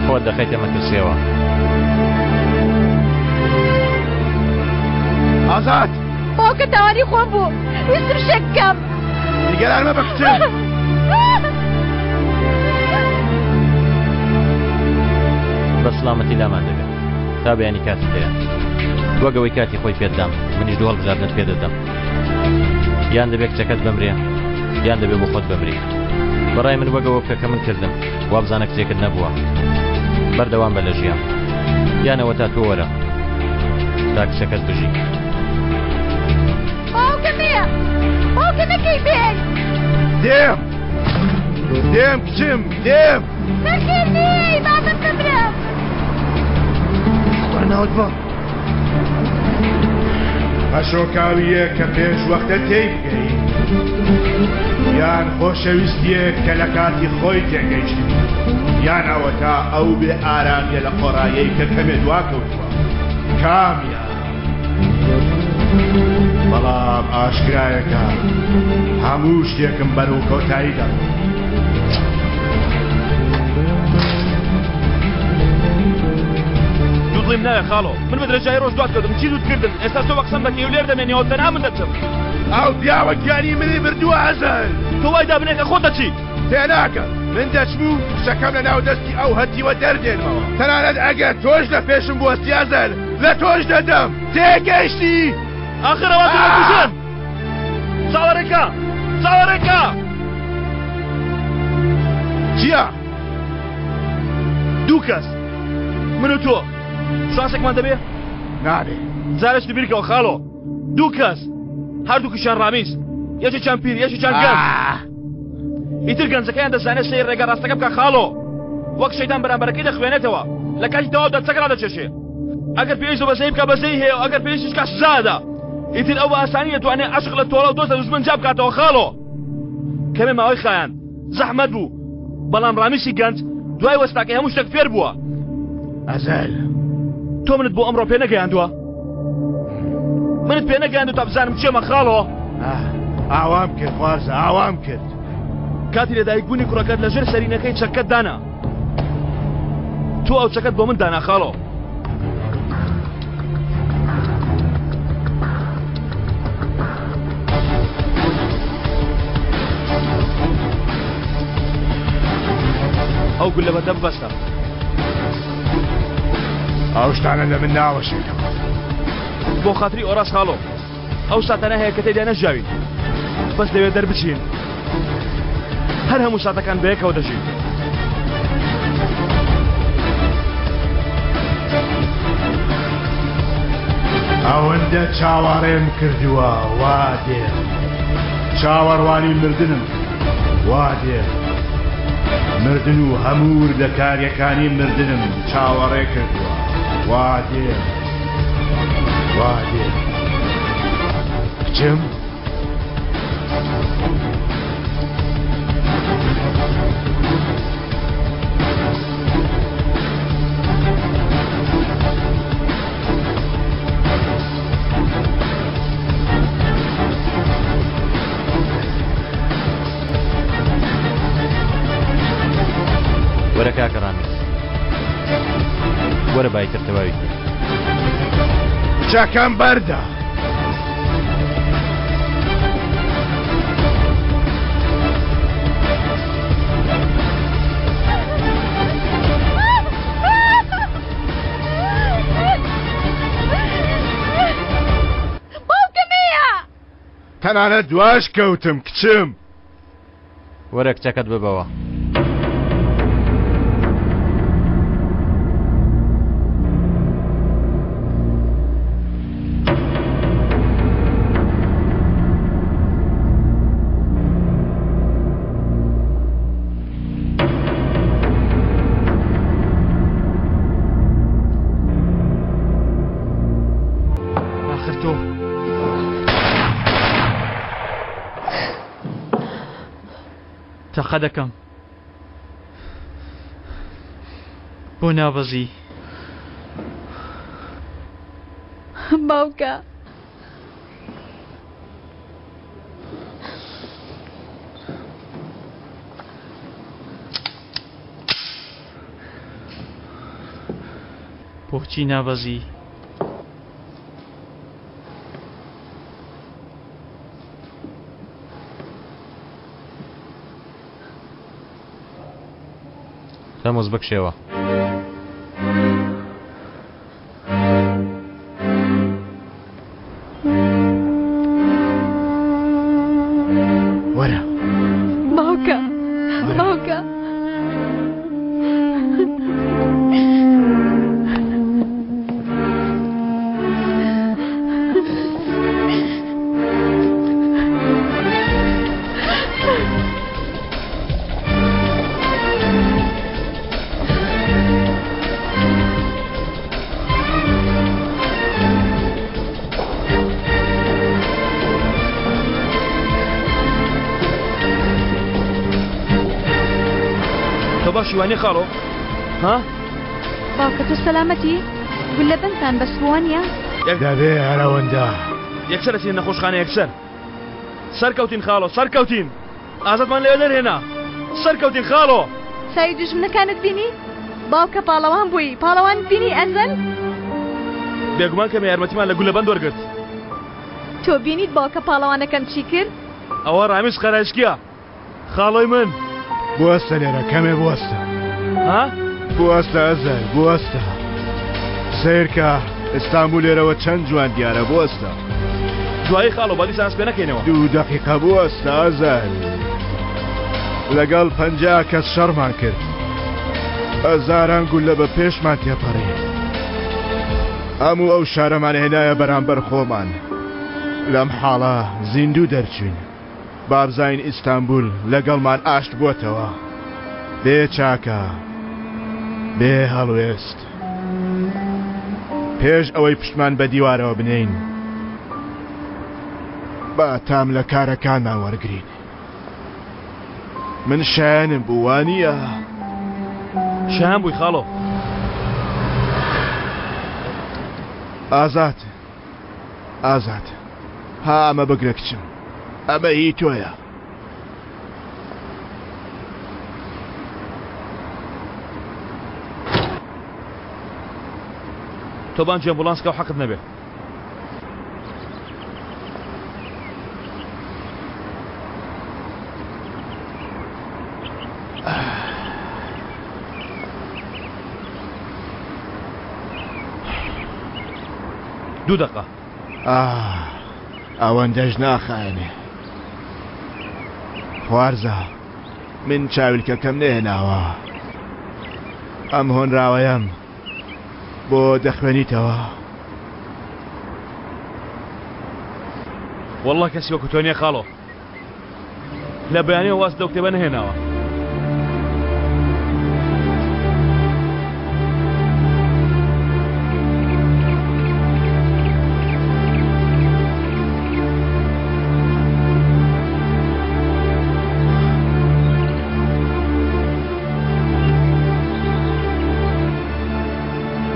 خۆت دەخەیتە مەترسیەوە. ئازاد! باوکە تاوانی خۆم بوو ویستم شتێک بکەم. نیگەران مەبە کچم. بە سڵامەتی لامان دەبێت تا بەیانی کاتت هەیە وەک ئەوەی کاتی خۆی پێت دام منیش دوو هەڵبژاردنت پێ دەدەم یان دەبێت کچەکەت بمرێ یان دەبێ بۆ خۆت بمری بەڕای من وەگەوە بکە کە من کردم وابزانە کچێکت نەبووە بەردەوام بە لە ژیان یانەوە تا تۆ وەرە تا کچەکەت بژی. باوکە مێ باوکە نەکەی بێ دێم دێم کچم دێم نەخێر نێی با من بمرم. خوا ناوت بە پەشۆکاوییەک کە پێش وەختە تێی بگەی یان خۆشەویستییەک کە لە کاتی خۆی تێگەیشتبی یان ئەوەتا ئەو بێ ئارامیە لە قۆڕایەی کە کەمێ دواکەوتووە کامیان بەڵام ئاشکرایەکە هەموو شتێکم بەرەو کۆتایی دەڕۆ. دوودڵیم ناوێ خاڵۆ من بە درێژایی ڕۆژ دوات کەوتم چی دووت کردم ئێستا تۆ بە قسەم دەکەی و لێر دەمێنیەوە تەنها من دەچم. ئەو پیاوە گیانی منی بردووە ئەزەل. تۆ وای دابنێ کە خۆت دەچی. تێناگەم من دەچم و کچەکەم لە ناو دەستی ئەو هەتیوە دەردێنمەوە تەنانەت ئەگەر تۆش لە پێشم بوەستی ئەزەل لە تۆش دەدەم تێگەیشتی؟ ئاخر ئەوان تۆ دەکوژن چاوەڕێکە چاوەڕێکە. چییە؟ دوو کەس من و تۆ شانسێکمان دەبێ؟ نابێ. جارێکی بیرکەوە خاڵۆ دوو کەس هەردووکیشیان ڕامیز یەکێکیان پیر یەکێکیان گەنج ئیتر گەنجەکەیان دەزانێت سەیر ڕێگا ڕاستەکە بکە خاڵۆ وەک شەیتان بەرامبەرەکەی دەخوێنێتەوە لە کاتی تەواودا چەک ڕادەکێشێ ئەگەر پێویست بە بەزەیی بکە بەزەیی هەیە و ئەگەر پێویستیش کا سزادا ئیتر ئەو بە ئاسانی دەتوانێت عەشق لە تۆڵە و دۆست لە دوژمن جیا بکاتەوە خاڵۆ کەمێ ماوەی خایاند زەحمەت بوو بەڵام ڕامیسی گەنج دوای وەستاکەی هەموو شتێک فێر بووە. ئەزەل تۆ منت بۆ ئەمڕۆ پێ نەگەیاندووە؟ منت پێ نەگەیاندوو تا بزانم کێمە خاڵۆ؟ ئاوام کرد خوازە ئاوام کرد. کاتی لەدایک بوونی کوڕەکەت لەژێر سەرینەکەی چەکەت دانا. تۆ ئەو چەکەت بۆ من دانا خاڵۆ. ئەو گولە بەردە ببەستە. ئەو شتانە لە من ناوەشێتەوە. بۆ خاتری ئۆراس خاڵۆ ئەو ساتانە هەیە کە تێیدا نەژیاوین بەس لەوێ دەربچین هەر هەموو ساتەکان بەیەکەوە دەژین. ئەوەندە چاوەڕێم کردووە وا دێم چاوەڕوانی مردنم کرد وا دێم مردن و هەموو وردەکاریەکانی مردنم چاوەڕێ کردووە وا دێم وا دێم کچم وەرە کاکە ڕامیز وەرە بایتر تەواوی کرد. کچەکەم بەردە. تەنانەت دواش کەوتم کچم. وەرە کچەکەت ببەوە. تەقە دەکەم. بۆ نابەزی؟ باوکە. بۆچی نابەزی؟ تەموز بکشێوە. وەرە. باوکە باوکە. تۆ باشی وانیە خاڵۆ ها؟ باوکە تۆ سەلامەتی؟ گوللە بەندتان بەستووە وانیە؟ دەبێ هەر ئەوەندە. یەکسەر ئەچینە نەخۆشخانە یەکسەر. سەرکەوتین خاڵۆ سەرکەوتین ئازادمان لەوێ دەرهێنا سەرکەوتین خاڵۆ. چاوی دوژمنەکانت بینی؟ باوکە پاڵەوان بووی پاڵەوانت بینی ئەزەل؟ بێگومان کەمێ یارمەتیمان لە گولەبەند وەرگرت. تۆ بینیت باوکە پاڵەوانەکەم چی کرد؟ ئەوە ڕامیز قەرایشکیە خاڵۆی من. بوەستە لێرە کەمێ بوەستە. ها؟ بوەستە ئەزەل بوەستە. سەیرکە ئیستانبول لێرەوە چەند جوان دیارە بوەستە. دوایی خاڵۆ با دیسان پێ نەکەینەوە. دوو دەقیقە بوەستە ئەزەل. لەگەڵ 50 کەس شەڕمان کرد. هەزاران گوللە بە پێشمان تێپەڕی. هەموو ئەو شارەمان هێنایە بەرامبەر خۆمان. لەم حاڵە زیندوو دەرچوین. بابزانین ئیستانبول لەگەڵمان ئاشت بووەتەوە. بێ چاکە، بێ هەڵوێست. پێش ئەوەی پشتمان بە دیوارەوە بنێین، با تام لە کارەکانمان وەرگرین. من شایەنم بوو، وانییە؟ شایەن بووی خاڵۆ. ئازاد، ئازاد، ها ئەمە بگرە کچم، ئەمە هی تۆیە. تۆ بانگی ئەمبوڵانس کە و حەقت نەبێ. دوو دەقە. ئاه ئەوەندەش ناخایەنێ. خوارزا من چاویلکەکەم نەهێناوە. ئەم هۆنراوەیەم بۆ دەخوێنیتەوە؟ وەڵڵا کەسی وەکو تۆ نییە خاڵۆ. لە بەیانیەوە وازت لەو کتێبە نەهێناوە.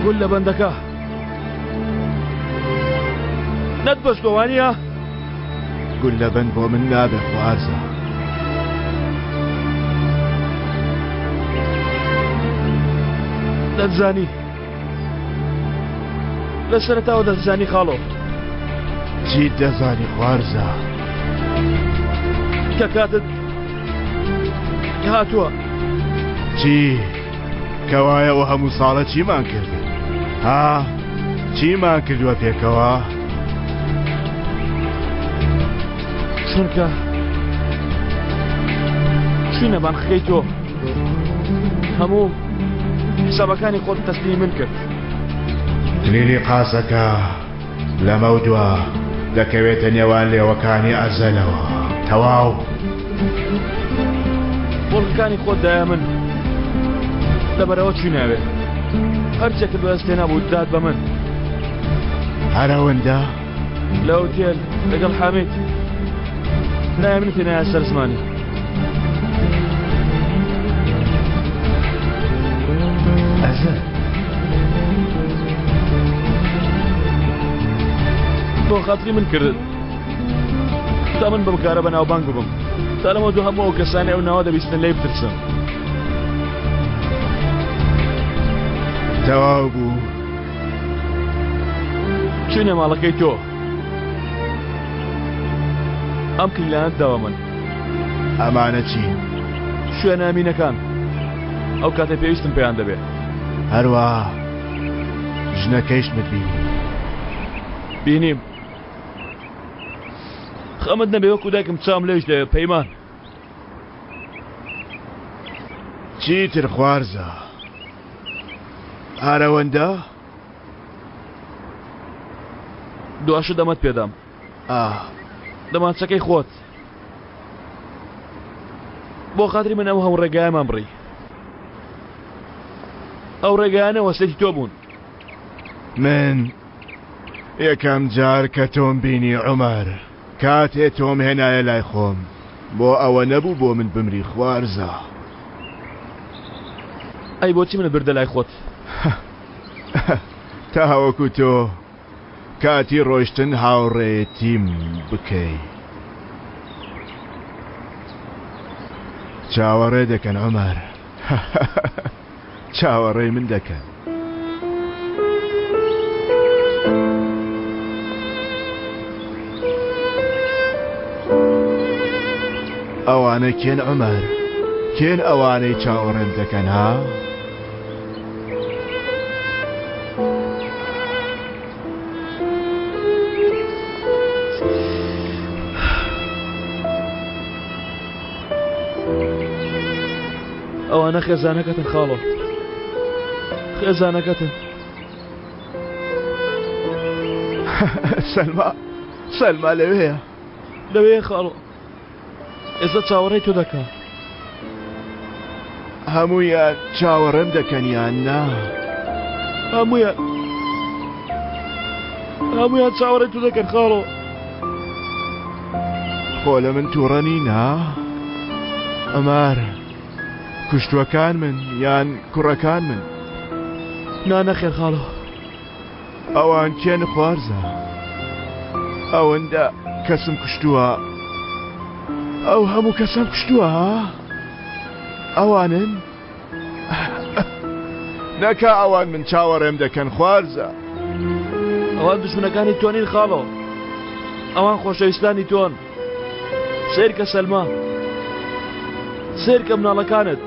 گول لە بەندەکە نەتبەستووە وانییە؟ گوللەبەند بۆ من نابێ خوارزا. دەتزانی لە سەرەتاوە دەتزانی خاڵۆ. چیت دەزانی خوارزا؟ کە کاتت هاتووە. چی؟ کەوایە ئەو هەموو ساڵە چیمان کرد؟ ها؟ چیمان کردووە پێکەوە؟ چونکە چوینە بانقەکەی تۆ هەموو حسابەکانی خۆت تەسلیمی من کرد. کلیلی قاسەکە لەمەودوا دەکەوێتە نێوان لێوەکانی ئەزەلەوە. تەواو. موڵکەکانی خۆت دایە من. لەبەرئەوە چوویناوێ. هەرچێکت بەدەست هێنابوو دات بە من. هەر ئەوەندە؟ لە ئوتێل لەگەڵ حامید ناوی منت هێنایە سەر زمانی. خاتری من کردت تا من بەم کارە بەناوبانگ ببم تا لەمە دوو هەموو ئەو کەسانەی ئەو ناوە دەبیستن لێی بترسن. تەواو بوو. چوینە ماڵەکەی تۆ ئەم کلیلانەت داوە من. ئەمانە چین؟ شوێنە ئەمینەکان ئەو کاتێ پێویستم پێیان دەبێ. هەروە ژنەکەیشمت بینی. بینیم. خەمت نەبێ وەکو دایکم چاوم لێش دەوێ پەیمان. چیتر خوارزا ئارەوەندە؟ دواشە دەمەت پێدام. ئاه. دەمانچەکەی خۆت. بۆ خاتری من ئەو هەموو ڕێگایەمان بڕی. ئەو ڕێگایانە وەسێتی تۆ بوون. من یەکەم جار کە تۆم بینی عومەر کاتێ تۆم هێنایە لای خۆم بۆ ئەوە نەبوو بۆ من بمری خوارزا. ئەی بۆچی منت بردە لای خۆت؟ تاوەکو تۆ کاتی ڕۆیشتن هاوڕێیەتیم بکەی. چاوەڕێ دەکەن عومەر. چاوەڕێی من دەکەن. ئەوانە کێن عومەر؟ کێن ئەوانەی چاوەڕێم دەکەن ها؟ ئەوانە خێزانەکەتن خاڵۆ خێزانەکەتن سەلما سەلما لەوێیە لەوێ خاڵۆ ئێستا چاوەڕێی تۆ دەکا. هەموویان چاوەڕێم دەکەن یان نا؟ هەموویان هەموویان چاوەڕێی تۆ دەکەن خاڵۆ. خۆ لە من تووڕە نین ها؟ ئەمار کوشتوەکان من یان کوڕەکان من؟ نا نەخێر خاڵۆ. ئەوان کێن خوارزا؟ ئەوەندە کەسم کوشتووە ئەو هەموو کەسم کوشتووە ها؟ ئەوانن؟ نەکا ئەوان من چاوەڕێم دەکەن خوارزا. ئەوان دوژمنەکانی تۆ نین خاڵۆ ئەوان خۆشەویستانی تۆن سەیرکە سەلما سەیرکە مناڵەکانت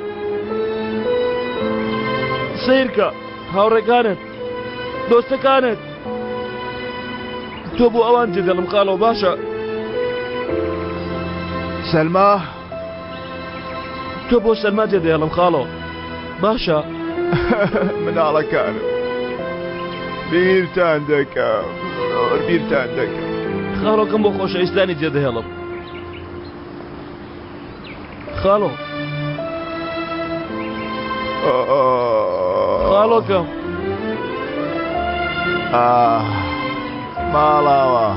سەیرکە هاوڕێکانت دۆستەکانت تۆ بۆ ئەوان جێدەڵم خاڵەوە باشە سەلما تۆ بۆ سەلما جێدەێڵم خاڵۆ باشە مناڵەکانم بیرتان دەکەم زۆر بیرتان دەکەم خاڵۆکەم بۆ خۆشەویستانی جێدەهێڵم خاڵۆ خاڵۆکەم ئاه ماڵاوە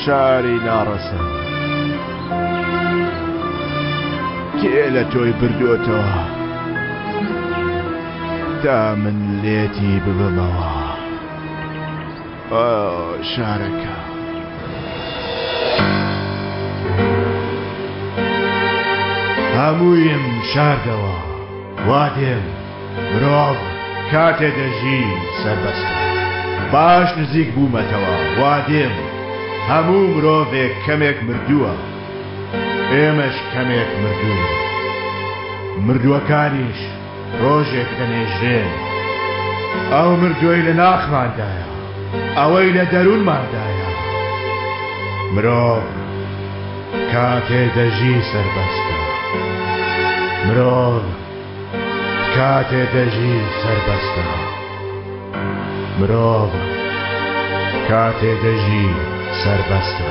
شاری ناڕەسەن کێ لە تۆی بردووەتەوە تا من لێتی ببەمەوە شارەکە. هەموویم شاردەوە وا دێم مرۆڤ کاتێ دەژی سەربەستە باش نزیک بوومەتەوە وا دێم هەموو مرۆڤێک کەمێک مردووە ئێمەش کەمێک مردووین مردووەکانیش ڕۆژێک دەنێژرێن. ئەو مردووەی لە ناخماندایە، ئەوەی لە دەروونماندایە. مرۆڤ کاتێ دەژی سەربەستە. مرۆڤ کاتێ دەژی سەربەستە. مرۆڤ کاتێ دەژی سەربەستە.